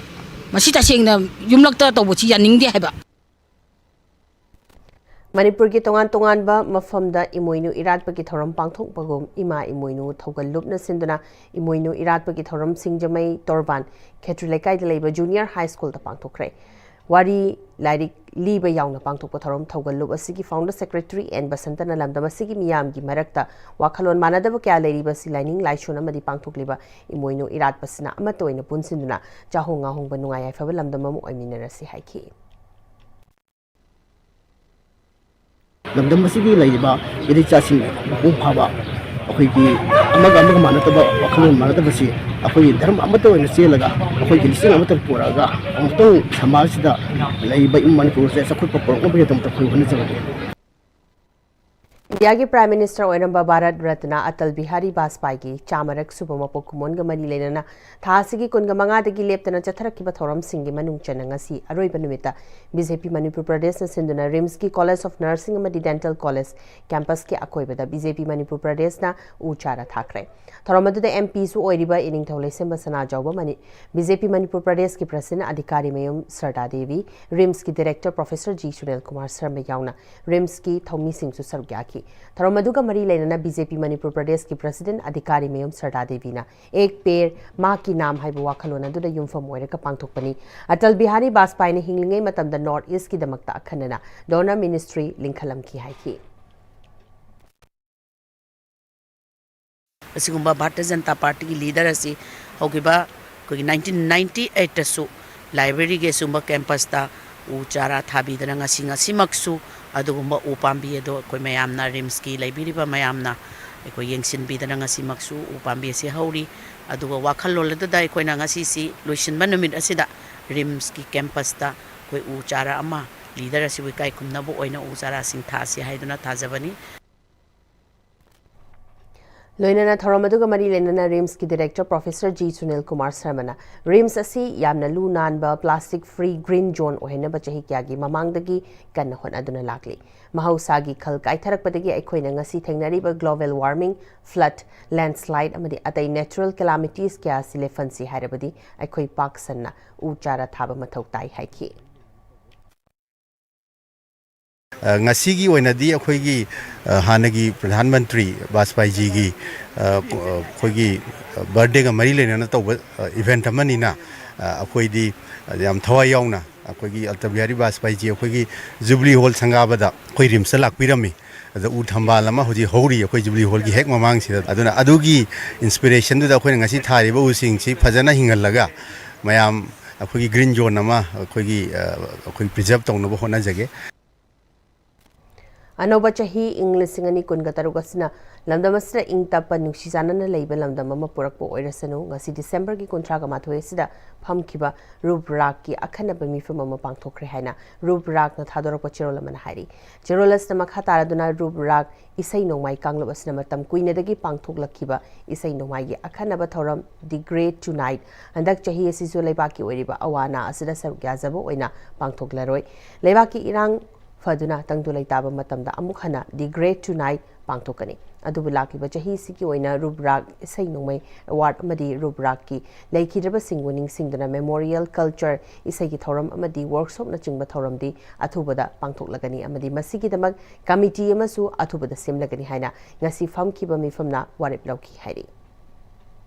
ꯃꯁꯤ ꯇꯁꯦꯡꯅ ꯌꯨꯝꯂꯛꯇ ꯇꯧꯕꯁꯤ ꯌꯥꯅꯤꯡꯗꯦ ꯍꯥꯏꯕ꯫ ꯃꯅꯤꯄꯨꯔꯒꯤ ꯇꯣꯉꯥꯟ ꯇꯣꯉꯥꯟꯕ ꯃꯐꯝꯗ ꯏꯃꯣꯏꯅꯨ ꯏꯔꯥꯠꯄꯒꯤ ꯊꯧꯔꯝ ꯄꯥꯡꯊꯣꯛꯄꯒꯨꯝ, ꯏꯃꯥ ꯏꯃꯣꯏꯅꯨ ꯊꯧꯒꯜ ꯂꯨꯞꯅ ꯁꯤꯟꯗꯨꯅ ꯏꯃꯣꯏꯅꯨ ꯏꯔꯥꯠꯄꯒꯤ ꯊꯧꯔꯝ ꯁꯤꯡꯖꯃꯩ ꯇꯣꯔꯕꯥꯟ ꯈꯦꯇ꯭ꯔꯤ ꯂꯩꯀꯥꯏꯗ ꯂꯩꯕ ꯖꯨꯅꯤꯌꯔ ꯍꯥꯏ ꯁ꯭ꯀꯨꯜꯗ ꯄꯥꯡꯊꯣꯛꯈ꯭ꯔꯦ꯫ ꯋꯥꯔꯤ ꯂꯥꯏꯔꯤꯛ ꯂꯤꯕ ꯌꯥꯎꯅ ꯄꯥꯡꯊꯣꯛꯄ ꯊꯧꯔꯝ ꯊꯧꯒꯜ ꯂꯨꯞ ꯑꯁꯤꯒꯤ ꯐꯥꯎꯟꯗꯔ ꯁꯦꯀ꯭ꯔꯦꯇꯔꯤ ꯑꯦꯟ ꯕꯁꯟꯇꯅ ꯂꯝꯗꯝ ꯑꯁꯤꯒꯤ ꯃꯤꯌꯥꯝꯒꯤ ꯃꯔꯛꯇ ꯋꯥꯈꯜꯂꯣꯟ ꯃꯥꯟꯅꯗꯕ ꯀꯌꯥ ꯂꯩꯔꯤꯕ ꯑꯁꯤ ꯂꯥꯏꯅꯤꯡ ꯂꯥꯏꯁꯣꯟ ꯑꯃꯗꯤ ꯄꯥꯡꯊꯣꯛꯂꯤꯕ ꯏꯃꯣꯏꯅꯨ ꯏꯔꯥꯠꯄꯁꯤꯅ ꯑꯃꯠꯇ ꯑꯣꯏꯅ ꯄꯨꯟꯁꯤꯟꯗꯨꯅ ꯆꯥꯍꯣꯡ ꯉꯥꯍꯣꯡꯕ ꯅꯨꯡꯉꯥꯏ ꯌꯥꯏꯐꯕ ꯂꯝꯗꯝ ꯑꯃ ꯑꯣꯏꯃꯤꯟꯅꯔꯁꯤ ꯍꯥꯏꯈꯤ꯫ ꯂꯝꯗꯝ ꯑꯁꯤꯒꯤ ꯂꯩꯔꯤꯕ ꯏꯔꯩꯆꯥꯁꯤꯡ ꯃꯄꯨꯡ ꯐꯥꯕ, ꯑꯩꯈꯣꯏꯒꯤ ꯑꯃꯒ ꯑꯃꯒ ꯃꯥꯟꯅꯗꯕ ꯋꯥꯈꯜꯂꯣꯟ ꯃꯥꯟꯅꯗꯕꯁꯤ ꯑꯩꯈꯣꯏꯒꯤ ꯙꯔꯃ ꯑꯃꯠꯇ ꯑꯣꯏꯅ ꯆꯦꯜꯂꯒ, ꯑꯩꯈꯣꯏꯒꯤ ꯂꯤꯆꯠ ꯑꯃꯠꯇ ꯄꯨꯔꯛꯑꯒ ꯑꯃꯨꯛꯇꯪ ꯁꯃꯥꯖꯁꯤꯗ ꯂꯩꯔꯤꯕ ꯏꯃꯨꯡ ꯃꯅꯤꯄꯨꯔꯁꯦ ꯆꯥꯎꯈꯠꯄ ꯄꯨꯔꯛꯅꯕꯒꯤꯗꯃꯛꯇ ꯑꯩꯈꯣꯏ ꯍꯣꯠꯅꯖꯕꯅꯤ꯫ ꯏꯟꯗꯤꯌꯥꯒꯤ ꯄ꯭ꯔꯥꯏꯝ ꯃꯤꯅꯤꯁꯇꯔ ꯑꯣꯏꯔꯝꯕ ꯚꯥꯔꯠ ꯔꯠꯅ ꯑꯇꯜ ꯕꯤꯍꯥꯔꯤ ꯕꯥꯖꯄꯥꯏꯒꯤ ꯆꯥꯃꯔꯛ ꯁꯨꯕ ꯃꯄꯣꯛ ꯀꯨꯝꯑꯣꯟꯒ ꯃꯔꯤ ꯂꯩꯅꯅ ꯊꯥ ꯑꯁꯤꯒꯤ ꯀꯨꯟꯒ ꯃꯉꯥꯗꯒꯤ ꯂꯦꯞꯇꯅ ꯆꯠꯊꯔꯛꯈꯤꯕ ꯊꯧꯔꯝꯁꯤꯡꯒꯤ ꯃꯅꯨꯡ ꯆꯟꯅ ꯉꯁꯤ ꯑꯔꯣꯏꯕ ꯅꯨꯃꯤꯠꯇ ꯕꯤ ꯖꯦ ꯄꯤ ꯃꯅꯤꯄꯨꯔ ꯄ꯭ꯔꯗꯦꯁꯅ ꯁꯤꯟꯗꯨꯅ ꯔꯤꯝꯁꯀꯤ ꯀꯣꯂꯦꯖ ꯑꯣꯐ ꯅꯔꯁꯤꯡ ꯑꯃꯗꯤ ꯗꯦꯟꯇꯦꯜ ꯀꯣꯂꯦꯖ ꯀꯦꯝꯄꯁꯀꯤ ꯑꯀꯣꯏꯕꯗ ꯕꯤ ꯖꯦ ꯄꯤ ꯃꯅꯤꯄꯨꯔ ꯄ꯭ꯔꯗꯦꯁꯅ ꯎ ꯆꯥꯔꯥ ꯊꯥꯈ꯭ꯔꯦ꯫ ꯊꯧꯔꯝ ꯑꯗꯨꯗ ꯑꯦꯝ ꯄꯤꯁꯨ ꯑꯣꯏꯔꯤꯕ ꯏꯅꯤꯡꯊꯧ ꯂꯩꯁꯦꯝꯕ ꯁꯅꯥꯖꯥꯎꯕ ꯃꯅꯤ-, ꯕꯤ ꯖꯦ ꯄꯤ ꯃꯅꯤꯄꯨꯔ ꯄ꯭ꯔꯗꯦꯁꯀꯤ ꯄ꯭ꯔꯁꯤꯗꯦꯟ ꯑꯙꯤꯀꯥꯔꯤ ꯃꯌꯨꯝ ꯁꯔꯗꯥ ꯗꯦꯕꯤ, ꯔꯤꯝꯁꯀꯤ director professor G Sunil Kumar Sharma ꯌꯥꯎꯅ ꯔꯤꯝꯁꯀꯤ ꯊꯧꯃꯤꯁꯤꯡꯁꯨ ꯁꯔꯨꯛ ꯌꯥꯈꯤ꯫ ꯊꯧꯔꯝ ꯑꯗꯨꯒ ꯃꯔꯤ ꯂꯩꯅꯅ ꯕꯤ ꯖꯦ ꯄꯤ ꯃꯅꯤꯄꯨꯔ ꯄ꯭ꯔꯗꯦꯁꯀꯤ ꯄ꯭ꯔꯁꯤꯗꯦꯟ ꯑꯙꯤꯀꯥꯔꯤ ꯃꯌꯨꯝ ꯁꯔꯗꯥ ꯗꯦꯕꯤꯅ "ꯑꯦꯛ ꯄꯦꯔ ꯃꯥ ꯀꯤ ꯅꯥꯝ" ꯍꯥꯏꯕ ꯋꯥꯈꯜꯂꯣꯟ ꯑꯗꯨꯗ ꯌꯨꯝꯐꯝ ꯑꯣꯏꯔꯒ ꯄꯥꯡꯊꯣꯛꯄꯅꯤ꯫ ꯑꯇꯜ ꯕꯤꯍꯥꯔꯤ ꯕꯥꯖꯄꯥꯏꯅ ꯍꯤꯡꯂꯤꯉꯩ ꯃꯇꯝꯗ ꯅꯣꯔꯠ ꯏꯁꯀꯤꯗꯃꯛꯇ ꯑꯈꯟꯅꯅ ꯗꯣꯅꯔ ꯃꯤꯅꯤꯁꯇ꯭ꯔꯤ ꯂꯤꯡꯈꯠꯂꯝꯈꯤ ꯍꯥꯏꯈꯤ꯫ ꯑꯁꯤꯒꯨꯝꯕ ꯚꯥꯔꯇꯤꯌ ꯖꯅꯇꯥ ꯄꯥꯔꯇꯤꯒꯤ ꯂꯤꯗꯔ ꯑꯁꯤ ꯍꯧꯈꯤꯕ ꯑꯩꯈꯣꯏꯒꯤ ꯅꯥꯏꯟꯇꯤꯟ ꯅꯥꯏꯟꯇꯤ ꯑꯩꯠꯇꯁꯨ ꯂꯥꯏꯕ꯭ꯔꯦꯔꯤꯒꯤ ꯑꯁꯤꯒꯨꯝꯕ ꯀꯦꯝꯄꯁꯇ ꯎ ꯆꯥꯔꯥ ꯊꯥꯕꯤꯗꯅ ꯉꯁꯤ, ꯉꯁꯤꯃꯛꯁꯨ ꯑꯗꯨꯒꯨꯝꯕ ꯎ ꯄꯥꯝꯕꯤ ꯑꯗꯣ ꯑꯩꯈꯣꯏ ꯃꯌꯥꯝꯅ, ꯔꯤꯝꯁꯀꯤ ꯂꯩꯕꯤꯔꯤꯕ ꯃꯌꯥꯝꯅ ꯑꯩꯈꯣꯏ ꯌꯦꯡꯁꯤꯟꯕꯤꯗꯅ ꯉꯁꯤꯃꯛꯁꯨ ꯎ ꯄꯥꯝꯕꯤ ꯑꯁꯤ ꯍꯧꯔꯤ꯫ ꯑꯗꯨꯒ ꯋꯥꯈꯜꯂꯣꯟ ꯑꯗꯨꯗ ꯑꯩꯈꯣꯏꯅ ꯉꯁꯤꯁꯤ ꯂꯣꯏꯁꯤꯟꯕ ꯅꯨꯃꯤꯠ ꯑꯁꯤꯗ ꯔꯤꯝꯁꯀꯤ ꯀꯦꯝꯄꯁꯇ ꯑꯩꯈꯣꯏ ꯎ ꯆꯥꯔꯥ ꯑꯃ ꯂꯤꯗꯔ ꯑꯁꯤꯕꯨ ꯏꯀꯥꯏ ꯈꯨꯝꯅꯕ ꯑꯣꯏꯅ ꯎ ꯆꯥꯔꯥꯁꯤꯡ ꯊꯥꯁꯤ ꯍꯥꯏꯗꯨꯅ ꯊꯥꯖꯕꯅꯤ꯫ ꯂꯣꯏꯅꯅ ꯊꯧꯔꯝ ꯑꯗꯨꯒ ꯃꯔꯤ ꯂꯩꯅꯅ ꯔꯤꯝꯁꯀꯤ director professor G Sunil Kumar ꯁꯔꯃꯅ ꯔꯤꯝꯁ ꯑꯁꯤ ꯌꯥꯝꯅ ꯂꯨ ꯅꯥꯟꯕ, plastic free green zone ꯑꯣꯏꯍꯟꯅꯕ ꯆꯍꯤ ꯀꯌꯥꯒꯤ ꯃꯃꯥꯡꯗꯒꯤ ꯀꯟꯅ ꯍꯣꯠꯅꯗꯨꯅ ꯂꯥꯛꯂꯤ꯫ ꯃꯍꯧꯁꯥꯒꯤ ꯈꯜ ꯀꯥꯏꯊꯔꯛꯄꯗꯒꯤ ꯑꯩꯈꯣꯏꯅ ꯉꯁꯤ ꯊꯦꯡꯅꯔꯤꯕ global warming, flood, landslide ꯑꯃꯗꯤ ꯑꯇꯩ natural calamities ꯀꯌꯥ ꯑꯁꯤ ꯂꯦꯞꯍꯟꯁꯤ ꯍꯥꯏꯔꯕꯗꯤ ꯑꯩꯈꯣꯏ ꯄꯥꯛ ꯁꯟꯅ ꯎ ꯆꯥꯔꯥ ꯊꯥꯕ ꯃꯊꯧ ꯇꯥꯏ ꯍꯥꯏꯈꯤ꯫ ꯑ, ꯉꯁꯤꯒꯤ ꯑꯣꯏꯅꯗꯤ ꯑꯩꯈꯣꯏꯒꯤ, ꯑ, ꯍꯥꯟꯅꯒꯤ ꯄ꯭ꯔꯙꯥꯟ ꯃꯟꯇ꯭ꯔꯤ ꯕꯥꯖꯄꯥꯏꯖꯤꯒꯤ, ꯑ, ꯄ-, ꯑ, ꯑꯩꯈꯣꯏꯒꯤ, ꯑ, ꯕꯥꯔꯗꯦꯒ ꯃꯔꯤ ꯂꯩꯅꯅ ꯇꯧꯕ, ꯑ, ꯏꯚꯦꯟꯠ ꯑꯃꯅꯤꯅ, ꯑ, ꯑꯩꯈꯣꯏꯗꯤ ꯌꯥꯝ ꯊꯋꯥꯏ ꯌꯥꯎꯅ ꯑꯩꯈꯣꯏꯒꯤ ꯑꯇꯜ ꯕꯤꯍꯥꯔꯤ ꯕꯥꯖꯄꯥꯏꯖꯤ ꯑꯩꯈꯣꯏꯒꯤ ꯖꯨꯕꯤꯂꯤ ꯍꯣꯜ ꯁꯪꯒꯥꯕꯗ ꯑꯩꯈꯣꯏ ꯔꯤꯝꯁꯇ ꯂꯥꯛꯄꯤꯔꯝꯃꯤ꯫ ꯑꯗ ꯎ ꯊꯝꯕꯥꯜ ꯑꯃ ꯍꯧꯖꯤꯛ ꯍꯧꯔꯤ ꯑꯩꯈꯣꯏ ꯖꯨꯕꯤꯂꯤ ꯍꯣꯜꯒꯤ ꯍꯦꯛ ꯃꯃꯥꯡꯁꯤꯗ꯫ ꯑꯗꯨꯅ ꯑꯗꯨꯒꯤ ꯏꯟꯁꯄꯤꯔꯦꯁꯟꯗꯨꯗ ꯑꯩꯈꯣꯏꯅ ꯉꯁꯤ ꯊꯥꯔꯤꯕ ꯎꯁꯤꯡꯁꯤ ꯐꯖꯅ ꯍꯤꯡꯍꯜꯂꯒ ꯃꯌꯥꯝ ꯑꯩꯈꯣꯏꯒꯤ green zone ꯑꯃ ꯑꯩꯈꯣꯏꯒꯤ, ꯑ, ꯑꯩꯈꯣꯏ preserve ꯇꯧꯅꯕ ꯍꯣꯠꯅꯖꯒꯦ꯫ ꯑꯅꯧꯕ ꯆꯍꯤ ꯏꯪ ꯂꯤꯁꯤꯡ ꯑꯅꯤ ꯀꯨꯟꯒ ꯇꯔꯨꯛ ꯑꯁꯤꯅ ꯂꯝꯗꯝ ꯑꯁꯤꯗ ꯏꯪ ꯇꯞꯄ, ꯅꯨꯡꯁꯤ ꯆꯥꯟꯅꯅ ꯂꯩꯕ ꯂꯝꯗꯝ ꯑꯃ ꯄꯨꯔꯛꯄ ꯑꯣꯏꯔꯁꯅꯨ꯫ ꯉꯁꯤ ꯗꯤꯁꯦꯝꯕꯔꯒꯤ ꯀꯨꯟꯊ꯭ꯔꯥꯒ ꯃꯥꯊꯣꯏ ꯑꯁꯤꯗ ꯐꯝꯈꯤꯕ ꯔꯨꯞ ꯔꯥꯛꯀꯤ ꯑꯈꯟꯅꯕ ꯃꯤꯐꯝ ꯑꯃ ꯄꯥꯡꯊꯣꯛꯈ꯭ꯔꯦ ꯍꯥꯏꯅ ꯔꯨꯞ ꯔꯥꯛꯅ ꯊꯥꯗꯣꯔꯛꯄ ꯆꯦꯔꯣꯜ ꯑꯃꯅ ꯍꯥꯏꯔꯤ꯫ ꯆꯦꯔꯣꯜ ꯑꯁꯤꯗ ꯃꯈꯥ ꯇꯥꯔꯗꯨꯅ ꯔꯨꯞ ꯔꯥꯛ ꯏꯁꯩ ꯅꯣꯡꯃꯥꯏ ꯀꯥꯡꯂꯨꯞ ꯑꯁꯤꯅ ꯃꯇꯝ ꯀꯨꯏꯅꯗꯒꯤ ꯄꯥꯡꯊꯣꯛꯂꯛꯈꯤꯕ ꯏꯁꯩ ꯅꯣꯡꯃꯥꯏꯒꯤ ꯑꯈꯟꯅꯕ ꯊꯧꯔꯝ The Great Tonight ꯍꯟꯗꯛ ꯆꯍꯤ ꯑꯁꯤꯁꯨ ꯂꯩꯕꯥꯛꯀꯤ ꯑꯣꯏꯔꯤꯕ ꯑꯋꯥ ꯑꯅꯥ ꯑꯁꯤꯗ ꯁꯔꯨꯛ ꯌꯥꯖꯕ ꯑꯣꯏꯅ ꯄꯥꯡꯊꯣꯛꯂꯔꯣꯏ꯫ ꯂꯩꯕꯥꯛꯀꯤ ꯏꯔꯥꯡ ꯐꯗꯨꯅ ꯇꯪꯗꯨ ꯂꯩꯇꯥꯕ ꯃꯇꯝꯗ ꯑꯃꯨꯛ ꯍꯟꯅ The Great Tonight ꯄꯥꯡꯊꯣꯛꯀꯅꯤ꯫ ꯑꯗꯨꯕꯨ ꯂꯥꯛꯂꯤꯕ ꯆꯍꯤꯁꯤꯒꯤ ꯑꯣꯏꯅ ꯔꯨꯞ ꯔꯥꯛ ꯏꯁꯩ ꯅꯣꯡꯃꯩ ꯑꯦꯋꯥꯔꯗ ꯑꯃꯗꯤ ꯔꯨꯞ ꯔꯥꯛꯀꯤ ꯂꯩꯈꯤꯗ꯭ꯔꯕꯁꯤꯡꯕꯨ ꯅꯤꯡꯁꯤꯡꯗꯨꯅ memorial, culture, ꯏꯁꯩꯒꯤ ꯊꯧꯔꯝ ꯑꯃꯗꯤ ꯋꯥꯔꯛꯁꯣꯞꯅꯆꯤꯡꯕ ꯊꯧꯔꯝꯗꯤ ꯑꯊꯨꯕꯗ ꯄꯥꯡꯊꯣꯛꯂꯒꯅꯤ ꯑꯃꯗꯤ ꯃꯁꯤꯒꯤꯗꯃꯛ ꯀꯃꯤꯇꯤ ꯑꯃꯁꯨ ꯑꯊꯨꯕꯗ ꯁꯦꯝꯂꯒꯅꯤ ꯍꯥꯏꯅ ꯉꯁꯤ ꯐꯝꯈꯤꯕ ꯃꯤꯐꯝꯅ ꯋꯥꯔꯦꯞ ꯂꯧꯈꯤ ꯍꯥꯏꯔꯤ꯫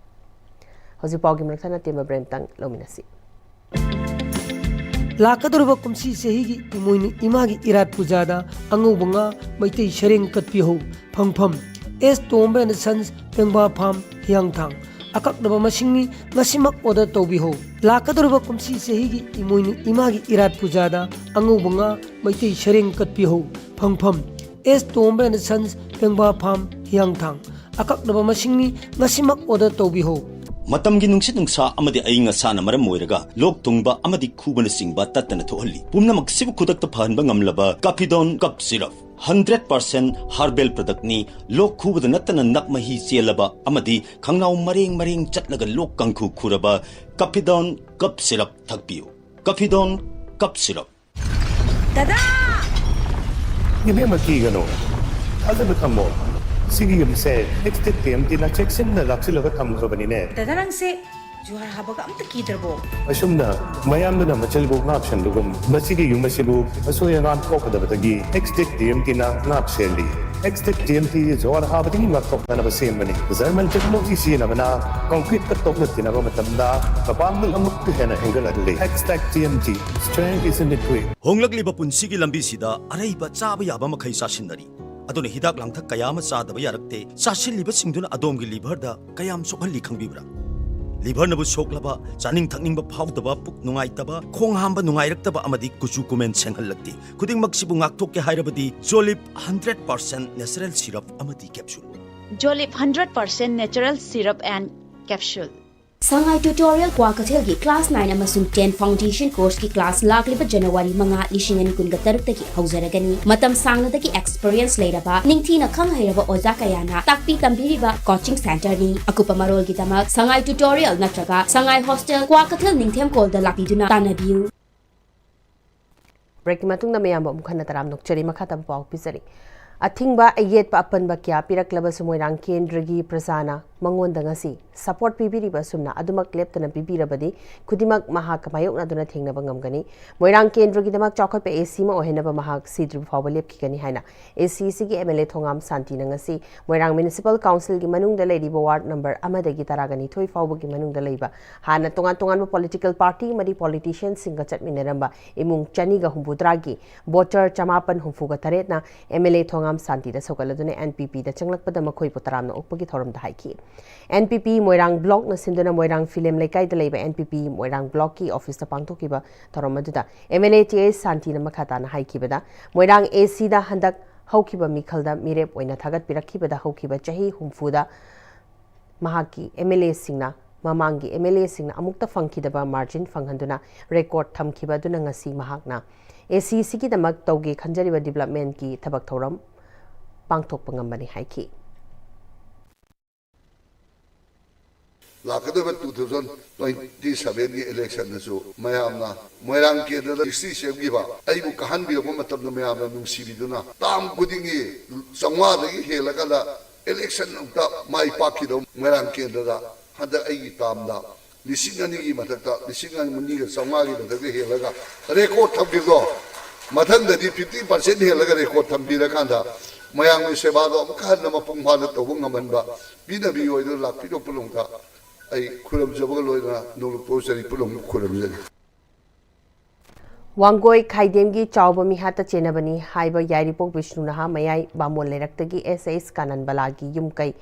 ꯍꯧꯖꯤꯛ ꯄꯥꯎꯒꯤ ꯃꯔꯛ ꯊꯠꯅ ꯇꯦꯟꯕ ꯕ꯭ꯔꯦꯛ ꯑꯃꯇꯪ ꯂꯧꯃꯤꯟꯅꯁꯤ꯫ ꯂꯥꯛꯀꯗꯧꯔꯤꯕ ꯀꯨꯝꯁꯤ ꯆꯍꯤꯒꯤ ꯏꯃꯣꯏꯅꯨ ꯏꯃꯥꯒꯤ ꯏꯔꯥꯠ ꯄꯨꯖꯥꯗ ꯑꯉꯧꯕ ꯉꯥ, ꯃꯩꯇꯩ ꯁꯔꯦꯡ ꯀꯠꯄꯤꯍꯧ꯫ ꯐꯪꯐꯝ, ꯑꯦꯁ ꯇꯣꯝꯕ and Sons, ꯄꯦꯡꯕꯥ ꯐꯥꯝ, ꯍꯤꯌꯥꯡꯊꯥꯡ꯫ ꯑꯀꯛꯅꯕ ꯃꯁꯤꯡꯅꯤ, ꯉꯁꯤꯃꯛ order ꯇꯧꯕꯤꯍꯧ꯫ ꯂꯥꯛꯀꯗꯧꯔꯤꯕ ꯀꯨꯝꯁꯤ ꯆꯍꯤꯒꯤ ꯏꯃꯣꯏꯅꯨ ꯏꯃꯥꯒꯤ ꯏꯔꯥꯠ ꯄꯨꯖꯥꯗ ꯑꯉꯧꯕ ꯉꯥ, ꯃꯩꯇꯩ ꯁꯔꯦꯡ ꯀꯠꯄꯤꯍꯧ꯫ ꯐꯪꯐꯝ, ꯑꯦꯁ ꯇꯣꯝꯕ ꯑꯦꯟ ꯁꯟꯁ ꯄꯦꯡꯕꯥ ꯐꯥꯝ ꯍꯤꯌꯥꯡꯊꯥꯡ꯫ ꯑꯀꯛꯅꯕ ꯃꯁꯤꯡꯅꯤ, ꯉꯁꯤꯃꯛ ꯑꯣꯔꯗꯔ ꯇꯧꯕꯤꯍꯧ꯫ ꯃꯇꯝꯒꯤ ꯅꯨꯡꯁꯤꯠ ꯅꯨꯡꯁꯥ ꯑꯃꯗꯤ ꯑꯏꯪ ꯑꯁꯥꯅ ꯃꯔꯝ ꯑꯣꯏꯔꯒ ꯂꯣꯛ ꯊꯨꯡꯕ ꯑꯃꯗꯤ ꯈꯨꯕꯅꯆꯤꯡꯕ ꯇꯠꯇꯅ ꯊꯣꯛꯍꯜꯂꯤ꯫ ꯄꯨꯝꯅꯃꯛꯁꯤꯕꯨ ꯈꯨꯗꯛꯇ ꯐꯍꯟꯕ ꯉꯝꯂꯕ ꯀꯥꯐꯤꯗꯣꯟ cough syrup. Hundred percent herbal ꯄ꯭ꯔꯗꯛꯅꯤ꯫ ꯂꯣꯛ ꯈꯨꯕꯗ ꯅꯠꯇꯅ ꯅꯞ ꯃꯍꯤ ꯆꯦꯜꯂꯕ ꯑꯃꯗꯤ ꯈꯪꯅꯥꯎ ꯃꯔꯦꯡ ꯃꯔꯦꯡ ꯆꯠꯂꯒ ꯂꯣꯛ ꯀꯥꯡꯈꯨ ꯈꯨꯔꯕ ꯀꯥꯐꯤꯗꯣꯟ ꯀꯞ ꯁꯤꯔꯞ ꯊꯛꯄꯤꯌꯨ꯫ ꯀꯥꯐꯤꯗꯣꯟ cough syrup. ꯗꯗꯥ! ꯏꯕꯦꯝꯃ, ꯀꯤꯒꯅꯨ꯫ ꯊꯥꯖꯕ ꯊꯝꯃꯣ꯫ ꯁꯤꯒꯤ ꯌꯨꯝꯁꯦ ꯑꯦꯛꯁꯇꯦꯛ ꯇꯤ ꯑꯦꯝ ꯇꯤꯅ ꯆꯦꯛꯁꯤꯟꯅ ꯂꯥꯛꯁꯤꯜꯂꯒ ꯊꯝꯈ꯭ꯔꯕꯅꯤꯅꯦ꯫ ꯗꯗꯥ, ꯅꯪꯁꯦ ꯖꯨꯍꯥꯔ ꯍꯥꯕꯒ ꯑꯝꯇ ꯀꯤꯗ꯭ꯔꯕꯣ? ꯑꯁꯨꯝꯅ ꯃꯌꯥꯝꯗꯨꯅ ꯃꯆꯜꯕꯨ ꯉꯥꯛ ꯁꯦꯟꯕꯒꯨꯝ, ꯃꯁꯤꯒꯤ ꯌꯨꯝ ꯑꯁꯤꯕꯨ ꯑꯁꯣꯏ ꯑꯉꯥꯝ ꯊꯣꯛꯀꯗꯕꯗꯒꯤ ꯑꯦꯛꯁꯇꯦꯛ ꯇꯤ ꯑꯦꯝ ꯇꯤꯅ ꯉꯥꯛ ꯁꯦꯜꯂꯤ꯫ ꯑꯦꯛꯁꯇꯦꯛ ꯇꯤ ꯑꯦꯝ ꯇꯤ ꯖꯨꯍꯥꯔ ꯍꯥꯕꯗꯒꯤ ꯉꯥꯛꯊꯣꯛꯅꯅꯕ ꯁꯦꯝꯕꯅꯤ꯫ ꯖꯔꯃꯟ ꯇꯦꯛꯅꯣꯂꯣꯖꯤ ꯁꯤꯖꯤꯟꯅꯕꯅ ꯀꯣꯡꯀ꯭ꯔꯤꯠꯇ ꯇꯣꯛꯅ ꯊꯤꯅꯕ ꯃꯇꯝꯗ ꯃꯄꯥꯡꯒꯜ ꯑꯃꯨꯛꯀ ꯍꯦꯟꯅ ꯍꯦꯟꯒꯠꯍꯜꯂꯤ꯫ Extech T M T, strength is in the grit. ꯍꯣꯡꯂꯛꯂꯤꯕ ꯄꯨꯟꯁꯤꯒꯤ ꯂꯝꯕꯤꯁꯤꯗ ꯑꯔꯩꯕ ꯆꯥꯕ ꯌꯥꯕ ꯃꯈꯩ ꯆꯥꯁꯤꯟꯅꯔꯤ꯫ ꯑꯗꯨꯅ ꯍꯤꯗꯥꯛ ꯂꯥꯡꯊꯛ ꯀꯌꯥ ꯑꯃ ꯆꯥꯗꯕ ꯌꯥꯔꯛꯇꯦ꯫ ꯆꯥꯁꯤꯜꯂꯤꯕꯁꯤꯡꯗꯨꯅ ꯑꯗꯣꯝꯒꯤ ꯂꯤꯚꯔꯗ ꯀꯌꯥꯝ ꯁꯣꯛꯍꯜꯂꯤ ꯈꯪꯕꯤꯕ꯭ꯔꯥ? ꯂꯤꯚꯔꯅꯕꯨ ꯁꯣꯛꯂꯕ, ꯆꯥꯅꯤꯡ ꯊꯛꯅꯤꯡꯕ ꯐꯥꯎꯗꯕ, ꯄꯨꯛ ꯅꯨꯡꯉꯥꯏꯇꯕ, ꯈꯣꯡ ꯍꯥꯝꯕ ꯅꯨꯡꯉꯥꯏꯔꯛꯇꯕ ꯑꯃꯗꯤ ꯀꯨꯆꯨ ꯀꯨꯃꯦꯟ ꯁꯦꯡꯍꯜꯂꯛꯇꯦ꯫ ꯈꯨꯗꯤꯡꯃꯛꯁꯤꯕꯨ ꯉꯥꯛꯊꯣꯛꯀꯦ ꯍꯥꯏꯔꯕꯗꯤ Jolib hundred percent natural syrup ꯑꯃꯗꯤ capsule. Jolib hundred percent natural syrup and capsule. ꯁꯉꯥꯏ ꯇ꯭ꯌꯨꯇꯣꯔꯤꯌꯦꯜ ꯀ꯭ꯋꯥꯀꯩꯊꯦꯜꯒꯤ ꯀ꯭ꯂꯥꯁ ꯅꯥꯏꯟ ꯑꯃꯁꯨꯡ ꯇꯦꯟ ꯐꯥꯎꯟꯗꯦꯁꯟ ꯀꯣꯔꯁꯀꯤ ꯀ꯭ꯂꯥꯁ ꯂꯥꯛꯂꯤꯕ ꯖꯅꯋꯥꯔꯤ ꯃꯉꯥ, ꯂꯤꯁꯤꯡ ꯑꯅꯤ ꯀꯨꯟꯒ ꯇꯔꯨꯛꯇꯒꯤ ꯍꯧꯖꯔꯒꯅꯤ꯫ ꯃꯇꯝ ꯁꯥꯡꯅꯗꯒꯤ ꯑꯦꯛꯁꯄꯤꯔꯤꯌꯦꯟꯁ ꯂꯩꯔꯕ, ꯅꯤꯡꯊꯤꯅ ꯈꯪ ꯍꯩꯔꯕ ꯑꯣꯖꯥ ꯀꯌꯥꯅ ꯇꯥꯛꯄꯤ ꯇꯝꯕꯤꯔꯤꯕ ꯀꯣꯆꯤꯡ ꯁꯦꯟꯇꯔꯅꯤ꯫ ꯑꯀꯨꯞꯄ ꯃꯔꯣꯜꯒꯤꯗꯃꯛ ꯁꯉꯥꯏ ꯇ꯭ꯌꯨꯇꯣꯔꯤꯌꯦꯜ ꯅꯠꯇ꯭ꯔꯒ ꯁꯉꯥꯏ ꯍꯣꯁꯇꯦꯜ, ꯀ꯭ꯋꯥꯀꯩꯊꯦꯜ ꯅꯤꯡꯊꯦꯝꯀꯣꯜꯗ ꯂꯥꯛꯄꯤꯗꯨꯅ ꯇꯥꯟꯅꯕꯤꯌꯨ꯫ ꯕ꯭ꯔꯦꯛꯀꯤ ꯃꯇꯨꯡꯗ ꯃꯌꯥꯝꯕꯨ ꯑꯃꯨꯛ ꯍꯟꯅ ꯇꯔꯥꯝꯅ ꯑꯣꯛꯆꯔꯤ꯫ ꯃꯈꯥ ꯇꯥꯕ ꯄꯥꯎ ꯄꯤꯖꯔꯤ꯫ ꯑꯊꯤꯡꯕ ꯑꯌꯦꯠꯄ ꯑꯄꯟꯕ ꯀꯌꯥ ꯄꯤꯔꯛꯂꯕꯁꯨ ꯃꯣꯏꯔꯥꯡ ꯀꯦꯟꯗ꯭ꯔꯒꯤ ꯄ꯭ꯔꯖꯥꯅ ꯃꯉꯣꯟꯗ ꯉꯁꯤ ꯁꯄꯣꯔꯠ ꯄꯤꯕꯤꯔꯤꯕ ꯑꯁꯨꯝꯅ ꯑꯗꯨꯃꯛ ꯂꯦꯞꯇꯅ ꯄꯤꯕꯤꯔꯕꯗꯤ ꯈꯨꯗꯤꯡꯃꯛ ꯃꯍꯥꯛꯀ ꯃꯥꯌꯣꯛꯅꯗꯨꯅ ꯊꯦꯡꯅꯕ ꯉꯝꯒꯅꯤ꯫ ꯃꯣꯏꯔꯥꯡ ꯀꯦꯟꯗ꯭ꯔꯒꯤꯗꯃꯛ ꯆꯥꯎꯈꯠꯄ ꯑꯦ ꯁꯤ ꯑꯃ ꯑꯣꯏꯍꯟꯅꯕ ꯃꯍꯥꯛ ꯁꯤꯗ꯭ꯔꯤꯕ ꯐꯥꯎꯕ ꯂꯦꯞꯈꯤꯒꯅꯤ ꯍꯥꯏꯅ ꯑꯦ ꯁꯤ ꯁꯤꯒꯤ ꯑꯦꯝ ꯑꯦꯜ ꯑꯦ ꯊꯣꯉꯥꯝ ꯁꯥꯟꯇꯤꯅ ꯉꯁꯤ ꯃꯣꯏꯔꯥꯡ ꯃ꯭ꯌꯨꯅꯤꯁꯤꯄꯥꯜ ꯀꯥꯎꯟꯁꯤꯜꯒꯤ ꯃꯅꯨꯡꯗ ꯂꯩꯔꯤꯕ ꯋꯥꯔꯗ ꯅꯝꯕꯔ ꯑꯃꯗꯒꯤ ꯇꯔꯥꯒ ꯅꯤꯊꯣꯏ ꯐꯥꯎꯕꯒꯤ ꯃꯅꯨꯡꯗ ꯂꯩꯕ ꯍꯥꯟꯅ ꯇꯣꯉꯥꯟ ꯇꯣꯉꯥꯟꯕ ꯄꯣꯂꯤꯇꯤꯀꯦꯜ ꯄꯥꯔꯇꯤ ꯑꯃꯗꯤ ꯄꯣꯂꯤꯇꯤꯁꯤꯌꯟꯁꯤꯡꯒ ꯆꯠꯃꯤꯟꯅꯔꯝꯕ ꯏꯃꯨꯡ ꯆꯅꯤꯒ ꯍꯨꯝꯐꯨꯇꯔꯥꯒꯤ ꯚꯣꯇꯔ ꯆꯃꯥꯄꯟ ꯍꯨꯝꯐꯨꯒ ꯇꯔꯦꯠꯅ ꯑꯦꯝ ꯑꯦꯜ ꯑꯦ ꯊꯣꯉꯥꯝ ꯁꯥꯟꯇꯤꯗ ꯁꯧꯒꯠꯂꯗꯨꯅ ꯑꯦꯟ ꯄꯤ ꯄꯤꯗ ꯆꯪꯂꯛꯄꯗ ꯃꯈꯣꯏꯕꯨ ꯇꯔꯥꯝꯅ ꯑꯣꯛꯄꯒꯤ ꯊꯧꯔꯝꯗ ꯍꯥꯏꯈꯤ꯫ ꯑꯦꯟ ꯄꯤ ꯄꯤ ꯃꯣꯏꯔꯥꯡ ꯕ꯭ꯂꯣꯛꯅ ꯁꯤꯟꯗꯨꯅ ꯃꯣꯏꯔꯥꯡ ꯐꯤꯂꯦꯝ ꯂꯩꯀꯥꯏꯗ ꯂꯩꯕ ꯑꯦꯟ ꯄꯤ ꯄꯤ ꯃꯣꯏꯔꯥꯡ ꯕ꯭ꯂꯣꯛꯀꯤ ꯑꯣꯐꯤꯁꯇ ꯄꯥꯡꯊꯣꯛꯈꯤꯕ ꯊꯧꯔꯝ ꯑꯗꯨꯗ ꯑꯦꯝ ꯑꯦꯜ ꯑꯦ ꯇꯤ ꯑꯦꯁ ꯁꯥꯟꯇꯤꯅ ꯃꯈꯥ ꯇꯥꯅ ꯍꯥꯏꯈꯤꯕꯗ, ꯃꯣꯏꯔꯥꯡ ꯑꯦ ꯁꯤꯗ ꯍꯟꯗꯛ ꯍꯧꯈꯤꯕ ꯃꯤꯈꯜꯗ ꯃꯤꯔꯦꯞ ꯑꯣꯏꯅ ꯊꯥꯒꯠꯄꯤꯔꯛꯈꯤꯕꯗ ꯍꯧꯈꯤꯕ ꯆꯍꯤ ꯍꯨꯝꯐꯨꯗ ꯃꯍꯥꯛꯀꯤ MLAꯁꯤꯡꯅ, ꯃꯃꯥꯡꯒꯤ MLAꯁꯤꯡꯅ ꯑꯃꯨꯛꯇ ꯐꯪꯈꯤꯗꯕ margin ꯐꯪꯍꯟꯗꯨꯅ record ꯊꯝꯈꯤꯕ ꯑꯗꯨꯅ ꯉꯁꯤ ꯃꯍꯥꯛꯅ SCꯒꯤꯗꯃꯛ ꯇꯧꯒꯦ ꯈꯟꯖꯔꯤꯕ developmentꯀꯤ ꯊꯕꯛ ꯊꯧꯔꯝ ꯄꯥꯡꯊꯣꯛꯄ ꯉꯝꯕꯅꯤ ꯍꯥꯏꯈꯤ꯫ ꯂꯥꯛꯀꯗꯧꯔꯤꯕ two thousand twenty sevenꯒꯤ electionꯗꯁꯨ ꯃꯌꯥꯝꯅ ꯃꯣꯏꯔꯥꯡ ꯀꯦꯟꯗ꯭ꯔꯗ history ꯁꯦꯝꯈꯤꯕ ꯑꯩꯕꯨ ꯀꯥꯍꯟꯕꯤꯔꯛꯄ ꯃꯇꯝꯗ ꯃꯌꯥꯝꯅ ꯅꯨꯡꯁꯤꯕꯤꯗꯨꯅ term ꯈꯨꯗꯤꯡꯒꯤ ꯆꯥꯝꯃꯉꯥꯗꯒꯤ ꯍꯦꯜꯂꯀꯥꯟꯗ election ꯑꯃꯨꯛꯇ ꯃꯥꯏ ꯄꯥꯛꯈꯤꯗꯧ ꯃꯣꯏꯔꯥꯡ ꯀꯦꯟꯗ꯭ꯔꯗ ꯍꯟꯗꯛ ꯑꯩꯒꯤ termꯗ ꯂꯤꯁꯤꯡ ꯑꯅꯤꯒꯤ ꯃꯊꯛꯇ, ꯂꯤꯁꯤꯡ ꯑꯅꯤꯒ ꯆꯥꯝꯃꯉꯥꯒꯤ ꯃꯊꯛꯇ ꯍꯦꯜꯂꯒ record ꯊꯝꯈꯤꯕꯗꯣ, ꯃꯊꯪꯗꯗꯤ fifty percent ꯍꯦꯜꯂꯒ record ꯊꯝꯕꯤꯔꯀꯥꯟꯗ ꯃꯌꯥꯝꯒꯤ ꯁꯦꯕꯥꯗꯣ ꯑꯃꯨꯛꯀ ꯍꯟꯅ ꯃꯄꯨꯡ ꯐꯥꯅ ꯇꯧꯕ ꯉꯝꯍꯟꯕ ꯄꯤꯅꯕꯤꯌꯨ ꯍꯥꯏꯗꯨꯅ ꯂꯥꯛꯄꯤꯔꯤꯕ ꯄꯨꯝꯅꯃꯛꯇ ꯑꯩ ꯈꯨꯔꯨꯝꯖꯕꯒ ꯂꯣꯏꯅꯅ ꯅꯣꯡꯂꯨꯛꯄ ꯆꯔꯤ ꯄꯨꯝꯅꯃꯛ ꯈꯨꯔꯨꯝꯖꯔꯤ꯫ ꯋꯥꯡꯒꯣꯏ ꯈꯥꯏꯗꯦꯝꯒꯤ ꯆꯥꯎꯕ ꯃꯤꯍꯥꯠꯇ ꯆꯦꯟꯅꯕꯅꯤ ꯍꯥꯏꯕ ꯌꯥꯏꯔꯤꯄꯣꯛ ꯕꯤꯁꯅꯨ ꯅꯍꯥ ꯃꯌꯥꯏ ꯕꯥꯃꯣꯟ ꯂꯩꯔꯛꯇꯒꯤ S H ꯀꯥꯅꯟꯕꯂꯥꯒꯤ ꯌꯨꯝ ꯀꯩ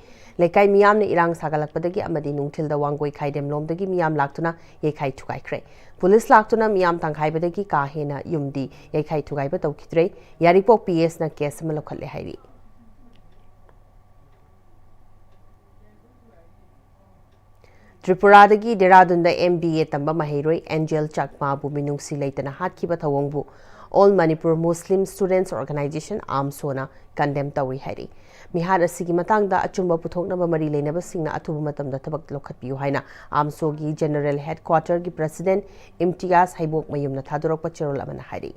ꯂꯩꯀꯥꯏ ꯃꯤꯌꯥꯝꯅ ꯏꯔꯥꯡ ꯁꯥꯒꯠꯂꯛꯄꯗꯒꯤ ꯑꯃꯗꯤ ꯅꯨꯡꯊꯤꯜꯗ ꯋꯥꯡꯒꯣꯏ ꯈꯥꯏꯗꯦꯝ ꯂꯣꯝꯗꯒꯤ ꯃꯤꯌꯥꯝ ꯂꯥꯛꯇꯨꯅ ꯌꯩꯈꯥꯏ ꯊꯨꯒꯥꯏꯈ꯭ꯔꯦ꯫ ꯄꯨꯂꯤꯁ ꯂꯥꯛꯇꯨꯅ ꯃꯤꯌꯥꯝ ꯇꯥꯡꯈꯥꯏꯕꯗꯒꯤ ꯀꯥ ꯍꯦꯟꯅ ꯌꯨꯝꯗꯤ ꯌꯩꯈꯥꯏ ꯊꯨꯒꯥꯏꯕ ꯇꯧꯈꯤꯗ꯭ꯔꯦ꯫ ꯌꯥꯏꯔꯤꯄꯣꯛ PSꯅ case ꯑꯃ ꯂꯧꯈꯠꯂꯦ ꯍꯥꯏꯔꯤ꯫ ꯇ꯭ꯔꯤꯄꯨꯔꯥꯗꯒꯤ ꯗꯦꯔꯥꯗꯨꯟꯗ MBA ꯇꯝꯕ ꯃꯍꯩꯔꯣꯏ ꯑꯦꯟꯖꯦꯜ ꯆꯥꯛꯃꯥꯕꯨ ꯃꯤꯅꯨꯡꯁꯤ ꯂꯩꯇꯅ ꯍꯥꯠꯈꯤꯕ ꯊꯧꯑꯣꯡꯕꯨ All Manipur Muslim Students Organisation, AMSOꯅ condemn ꯇꯧꯔꯤ ꯍꯥꯏꯔꯤ꯫ ꯃꯤꯍꯥꯠ ꯑꯁꯤꯒꯤ ꯃꯇꯥꯡꯗ ꯑꯆꯨꯝꯕ ꯄꯨꯊꯣꯛꯅꯕ ꯃꯔꯤ ꯂꯩꯅꯕꯁꯤꯡꯅ ꯑꯊꯨꯕ ꯃꯇꯝꯗ ꯊꯕꯛ ꯂꯧꯈꯠꯄꯤꯌꯨ ꯍꯥꯏꯅ AMSOꯒꯤ General Headquarterꯒꯤ President ꯏꯝꯇꯤꯌꯥꯖ ꯍꯩꯕꯣꯛꯃꯌꯨꯝꯅ ꯊꯥꯗꯣꯔꯛꯄ ꯆꯦꯔꯣꯜ ꯑꯃꯅ ꯍꯥꯏꯔꯤ꯫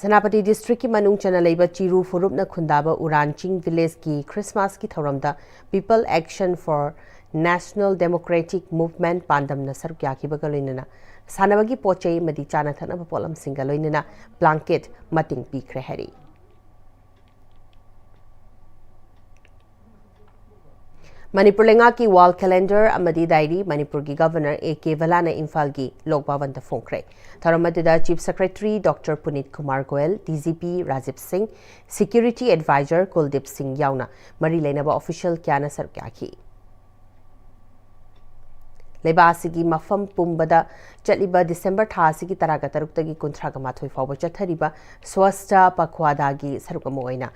ꯁꯦꯅꯥꯄꯇꯤ districtꯀꯤ ꯃꯅꯨꯡ ꯆꯟꯅ ꯂꯩꯕ ꯆꯤꯔꯨ ꯐꯨꯔꯨꯞꯅ ꯈꯨꯟꯗꯥꯕ ꯎꯔꯥꯟ ꯆꯤꯡ villageꯀꯤ Christmasꯀꯤ ꯊꯧꯔꯝꯗ People Action for National Democratic Movement ꯄꯥꯟꯗꯝꯅ ꯁꯔꯨꯛ ꯌꯥꯈꯤꯕꯒ ꯂꯣꯏꯅꯅ ꯁꯥꯟꯅꯕꯒꯤ ꯄꯣꯠ ꯆꯩ ꯑꯃꯗꯤ ꯆꯥꯅ ꯊꯛꯅꯕ ꯄꯣꯠꯂꯝꯁꯤꯡꯒ ꯂꯣꯏꯅꯅ blanket ꯃꯇꯦꯡ ꯄꯤꯈ꯭ꯔꯦ ꯍꯥꯏꯔꯤ꯫ ꯃꯅꯤꯄꯨꯔ ꯂꯩꯉꯥꯛꯀꯤ wall calendar ꯑꯃꯗꯤ diary ꯃꯅꯤꯄꯨꯔꯒꯤ Governor A K ꯕꯂꯥꯅ ꯏꯝꯐꯥꯜꯒꯤ ꯂꯣꯛ ꯚꯕꯟꯗ ꯐꯣꯡꯈ꯭ꯔꯦ꯫ ꯊꯧꯔꯝ ꯑꯗꯨꯗ Chief Secretary Doctor ꯄꯨꯅꯤꯠ Kumar Goyal, DGP Rajiv ꯁꯤꯡ, Security Advisor ꯀꯨꯜꯗꯤꯞ ꯁꯤꯡ ꯌꯥꯎꯅ ꯃꯔꯤ ꯂꯩꯅꯕ official ꯀꯌꯥꯅ ꯁꯔꯨꯛ ꯌꯥꯈꯤ꯫ ꯂꯩꯕꯥꯛ ꯑꯁꯤꯒꯤ ꯃꯐꯝ ꯄꯨꯝꯕꯗ ꯆꯠꯂꯤꯕ ꯗꯤꯁꯦꯝꯕꯔ ꯊꯥ ꯑꯁꯤꯒꯤ ꯇꯔꯥꯒ ꯇꯔꯨꯛꯇꯒꯤ ꯀꯨꯟꯊ꯭ꯔꯥꯒ ꯃꯥꯊꯣꯏ ꯐꯥꯎꯕ ꯆꯠꯊꯔꯤꯕ ꯁ꯭ꯋꯁꯊ ꯄꯈ꯭ꯋꯥꯗꯥꯒꯤ ꯁꯔꯨꯛ ꯑꯃ ꯑꯣꯏꯅ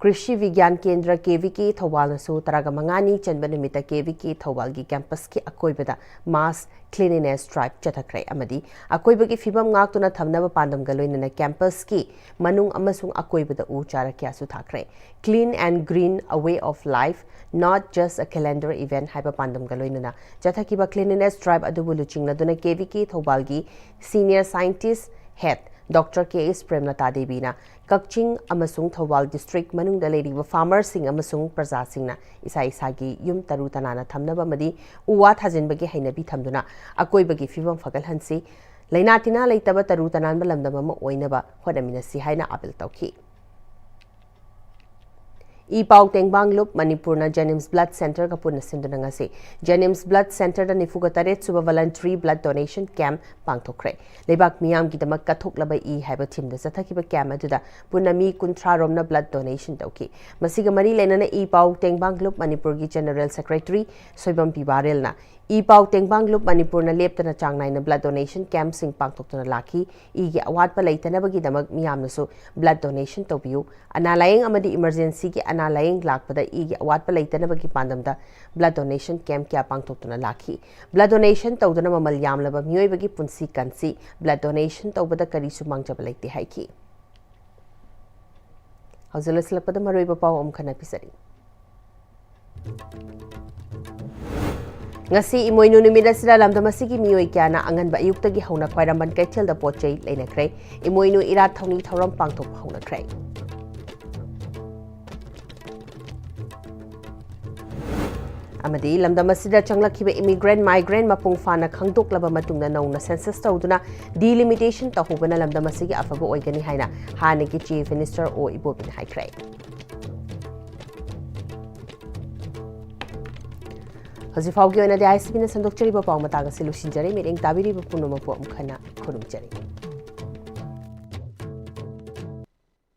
ꯀ꯭ꯔꯤꯁꯤ ꯕꯤꯒ꯭ꯌꯥꯟ ꯀꯦꯟꯗ꯭ꯔ, ꯀꯦ ꯚꯤ ꯀꯦ, ꯊꯧꯕꯥꯜꯅꯁꯨ ꯇꯔꯥꯒ ꯃꯉꯥꯅꯤ ꯆꯟꯕ ꯅꯨꯃꯤꯠꯇ ꯀꯦ ꯚꯤ ꯀꯦ ꯊꯧꯕꯥꯜꯒꯤ ꯀꯦꯝꯄꯁꯀꯤ ꯑꯀꯣꯏꯕꯗ ꯃꯥꯁ ꯀ꯭ꯂꯤꯅꯤꯅꯦꯁ ꯗ꯭ꯔꯥꯏꯚ ꯆꯠꯊꯈ꯭ꯔꯦ ꯑꯃꯗꯤ ꯑꯀꯣꯏꯕꯒꯤ ꯐꯤꯕꯝ ꯉꯥꯛꯇꯨꯅ ꯊꯝꯅꯕ ꯄꯥꯟꯗꯝꯒ ꯂꯣꯏꯅꯅ ꯀꯦꯝꯄꯁꯀꯤ ꯃꯅꯨꯡ ꯑꯃꯁꯨꯡ ꯑꯀꯣꯏꯕꯗ ꯎ ꯆꯥꯔꯥ ꯀꯌꯥꯁꯨ ꯊꯥꯈ꯭ꯔꯦ꯫ Clean and Green, A Way of Life, Not Just a Calendar Event ꯍꯥꯏꯕ ꯄꯥꯟꯗꯝꯒ ꯂꯣꯏꯅꯅ ꯆꯠꯊꯈꯤꯕ ꯀ꯭ꯂꯤꯅꯤꯅꯦꯁ ꯗ꯭ꯔꯥꯏꯚ ꯑꯗꯨꯕꯨ ꯂꯨꯆꯤꯡꯅꯗꯨꯅ ꯀꯦ ꯚꯤ ꯀꯦ ꯊꯧꯕꯥꯜꯒꯤ ꯁꯤꯅꯤꯌꯔ ꯁꯥꯏꯟꯇꯤꯁ ꯍꯦꯗ ꯗꯣꯛꯇꯔ ꯀꯦ ꯑꯦꯁ ꯄ꯭ꯔꯦꯝꯂꯇꯥ ꯗꯦꯕꯤꯅ ꯀꯛꯆꯤꯡ ꯑꯃꯁꯨꯡ ꯊꯧꯕꯥꯜ ꯗꯤꯁꯇ꯭ꯔꯤꯛ ꯃꯅꯨꯡꯗ ꯂꯩꯔꯤꯕ ꯐꯥꯔꯃꯔꯁꯤꯡ ꯑꯃꯁꯨꯡ ꯄ꯭ꯔꯖꯥꯁꯤꯡꯅ ꯏꯁꯥ ꯏꯁꯥꯒꯤ ꯌꯨꯝ ꯇꯔꯨ ꯇꯅꯥꯟꯅ ꯊꯝꯅꯕ ꯑꯃꯗꯤ ꯎ ꯋꯥ ꯊꯥꯖꯤꯟꯕꯒꯤ ꯍꯩꯅꯕꯤ ꯊꯝꯗꯨꯅ ꯑꯀꯣꯏꯕꯒꯤ ꯐꯤꯕꯝ ꯐꯒꯠꯍꯟꯁꯤ, ꯂꯩꯅꯥ ꯇꯤꯟꯅꯥ ꯂꯩꯇꯕ ꯇꯔꯨ ꯇꯅꯥꯟꯕ ꯂꯝꯗꯝ ꯑꯃ ꯑꯣꯏꯅꯕ ꯍꯣꯠꯅꯃꯤꯟꯅꯁꯤ ꯍꯥꯏꯅ ꯑꯥꯄꯤꯜ ꯇꯧꯈꯤ꯫ ꯏ ꯄꯥꯎ ꯇꯦꯡꯕꯥꯡ ꯂꯨꯞ ꯃꯅꯤꯄꯨꯔꯅ ꯖꯦꯅꯤꯝꯁ ꯕ꯭ꯂꯗ ꯁꯦꯟꯇꯔꯒ ꯄꯨꯟꯅ ꯁꯤꯟꯗꯨꯅ ꯉꯁꯤ ꯖꯦꯅꯤꯝꯁ ꯕ꯭ꯂꯗ ꯁꯦꯟꯇꯔꯗ ꯅꯤꯐꯨꯒ ꯇꯔꯦꯠ ꯁꯨꯕ ꯚꯣꯂꯟꯇꯔꯤ ꯕ꯭ꯂꯗ ꯗꯣꯅꯦꯁꯟ ꯀꯦꯝꯞ ꯄꯥꯡꯊꯣꯛꯈ꯭ꯔꯦ꯫ ꯂꯩꯕꯥꯛ ꯃꯤꯌꯥꯝꯒꯤꯗꯃꯛ ꯀꯠꯊꯣꯛꯂꯕ ꯏ ꯍꯥꯏꯕ ꯊꯤꯝꯗ ꯆꯠꯊꯈꯤꯕ ꯀꯦꯝꯞ ꯑꯗꯨꯗ ꯄꯨꯟꯅ ꯃꯤ ꯀꯨꯟꯊ꯭ꯔꯥ ꯔꯣꯝꯅ ꯕ꯭ꯂꯗ ꯗꯣꯅꯦꯁꯟ ꯇꯧꯈꯤ꯫ ꯃꯁꯤꯒ ꯃꯔꯤ ꯂꯩꯅꯅ ꯏ ꯄꯥꯎ ꯇꯦꯡꯕꯥꯡ ꯂꯨꯞ ꯃꯅꯤꯄꯨꯔꯒꯤ ꯖꯦꯅꯔꯦꯜ ꯁꯦꯀ꯭ꯔꯦꯇꯔꯤ ꯁꯣꯏꯕꯝ ꯄꯤ ꯕꯥꯔꯦꯜꯅ ꯏ ꯄꯥꯎ ꯇꯦꯡꯕꯥꯡ ꯂꯨꯞ ꯃꯅꯤꯄꯨꯔꯅ ꯂꯦꯞꯇꯅ ꯆꯥꯡ ꯅꯥꯏꯅ ꯕ꯭ꯂꯗ ꯗꯣꯅꯦꯁꯟ ꯀꯦꯝꯞꯁꯤꯡ ꯄꯥꯡꯊꯣꯛꯇꯨꯅ ꯂꯥꯛꯈꯤ꯫ ꯏꯒꯤ ꯑꯋꯥꯠꯄ ꯂꯩꯇꯅꯕꯒꯤꯗꯃꯛ ꯃꯤꯌꯥꯝꯅꯁꯨ ꯕ꯭ꯂꯗ ꯗꯣꯅꯦꯁꯟ ꯇꯧꯕꯤꯌꯨ꯫ ꯑꯅꯥ ꯂꯥꯌꯦꯡ ꯑꯃꯗꯤ ꯏꯃꯔꯖꯦꯟꯁꯤꯒꯤ ꯑꯅꯥ ꯂꯥꯌꯦꯡ ꯂꯥꯛꯄꯗ ꯏꯒꯤ ꯑꯋꯥꯠꯄ ꯂꯩꯇꯅꯕꯒꯤ ꯄꯥꯟꯗꯝꯗ ꯕ꯭ꯂꯗ ꯗꯣꯅꯦꯁꯟ ꯀꯦꯝꯞ ꯀꯌꯥ ꯄꯥꯡꯊꯣꯛꯇꯨꯅ ꯂꯥꯛꯈꯤ꯫ ꯕ꯭ꯂꯗ ꯗꯣꯅꯦꯁꯟ ꯇꯧꯗꯨꯅ ꯃꯃꯜ ꯌꯥꯝꯂꯕ ꯃꯤꯑꯣꯏꯕꯒꯤ ꯄꯨꯟꯁꯤ ꯀꯟꯁꯤ꯫ ꯕ꯭ꯂꯗ ꯗꯣꯅꯦꯁꯟ ꯇꯧꯕꯗ ꯀꯔꯤꯁꯨ ꯃꯥꯡꯖꯕ ꯂꯩꯇꯦ ꯍꯥꯏꯈꯤ꯫ ꯍꯧꯖꯤꯛ ꯂꯣꯏꯁꯤꯜꯂꯛꯄꯗ ꯃꯔꯨꯑꯣꯏꯕ ꯄꯥꯎ ꯑꯃꯨꯛ ꯍꯟꯅ ꯄꯤꯖꯔꯤ꯫ ꯉꯁꯤ ꯏꯃꯣꯏꯅꯨ ꯅꯨꯃꯤꯠ ꯑꯁꯤꯗ ꯂꯝꯗꯝ ꯑꯁꯤꯒꯤ ꯃꯤꯑꯣꯏ ꯀꯌꯥꯅ ꯑꯉꯟꯕ ꯑꯌꯨꯛꯇꯒꯤ ꯍꯧꯅ ꯈ꯭ꯋꯥꯏꯔꯝꯕꯟ ꯀꯩꯊꯦꯜꯗ ꯄꯣꯠ ꯆꯩ ꯂꯩꯅꯈ꯭ꯔꯦ꯫ ꯏꯃꯣꯏꯅꯨ ꯏꯔꯥꯠ ꯊꯧꯅꯤ ꯊꯧꯔꯝ ꯄꯥꯡꯊꯣꯛꯄ ꯍꯧꯅꯈ꯭ꯔꯦ꯫ ꯑꯃꯗꯤ ꯂꯝꯗꯝ ꯑꯁꯤꯗ ꯆꯪꯂꯛꯈꯤꯕ ꯏꯃꯤꯒ꯭ꯔꯦꯟ, ꯃꯥꯏꯒ꯭ꯔꯦꯟ ꯃꯄꯨꯡ ꯐꯥꯅ ꯈꯪꯗꯣꯛꯂꯕ ꯃꯇꯨꯡꯗ ꯅꯧꯅ ꯁꯦꯟꯁꯁ ꯇꯧꯗꯨꯅ ꯗꯤꯂꯤꯃꯤꯇꯦꯁꯟ ꯇꯧꯍꯧꯕꯅ ꯂꯝꯗꯝ ꯑꯁꯤꯒꯤ ꯑꯐꯕ ꯑꯣꯏꯒꯅꯤ ꯍꯥꯏꯅ ꯍꯥꯟꯅꯒꯤ ꯆꯤꯐ ꯃꯤꯅꯤꯁꯇꯔ ꯑꯣ ꯏꯕꯣꯕꯤꯅ ꯍꯥꯏꯈ꯭ꯔꯦ꯫ ꯍꯧꯖꯤꯛ ꯐꯥꯎꯒꯤ ꯑꯣꯏꯅꯗꯤ ꯑꯥꯏ ꯑꯦꯁ ꯇꯤ ꯚꯤꯅ ꯁꯟꯗꯣꯛꯆꯔꯤꯕ ꯄꯥꯎ ꯃꯇꯥꯡ ꯑꯁꯤ ꯂꯣꯏꯁꯤꯟꯖꯔꯦ꯫ ꯃꯤꯠꯌꯦꯡ ꯇꯥꯕꯤꯔꯤꯕ ꯄꯨꯝꯅꯃꯛꯄꯨ ꯑꯃꯨꯛ ꯍꯟꯅ ꯈꯨꯔꯨꯝꯖꯔꯤ꯫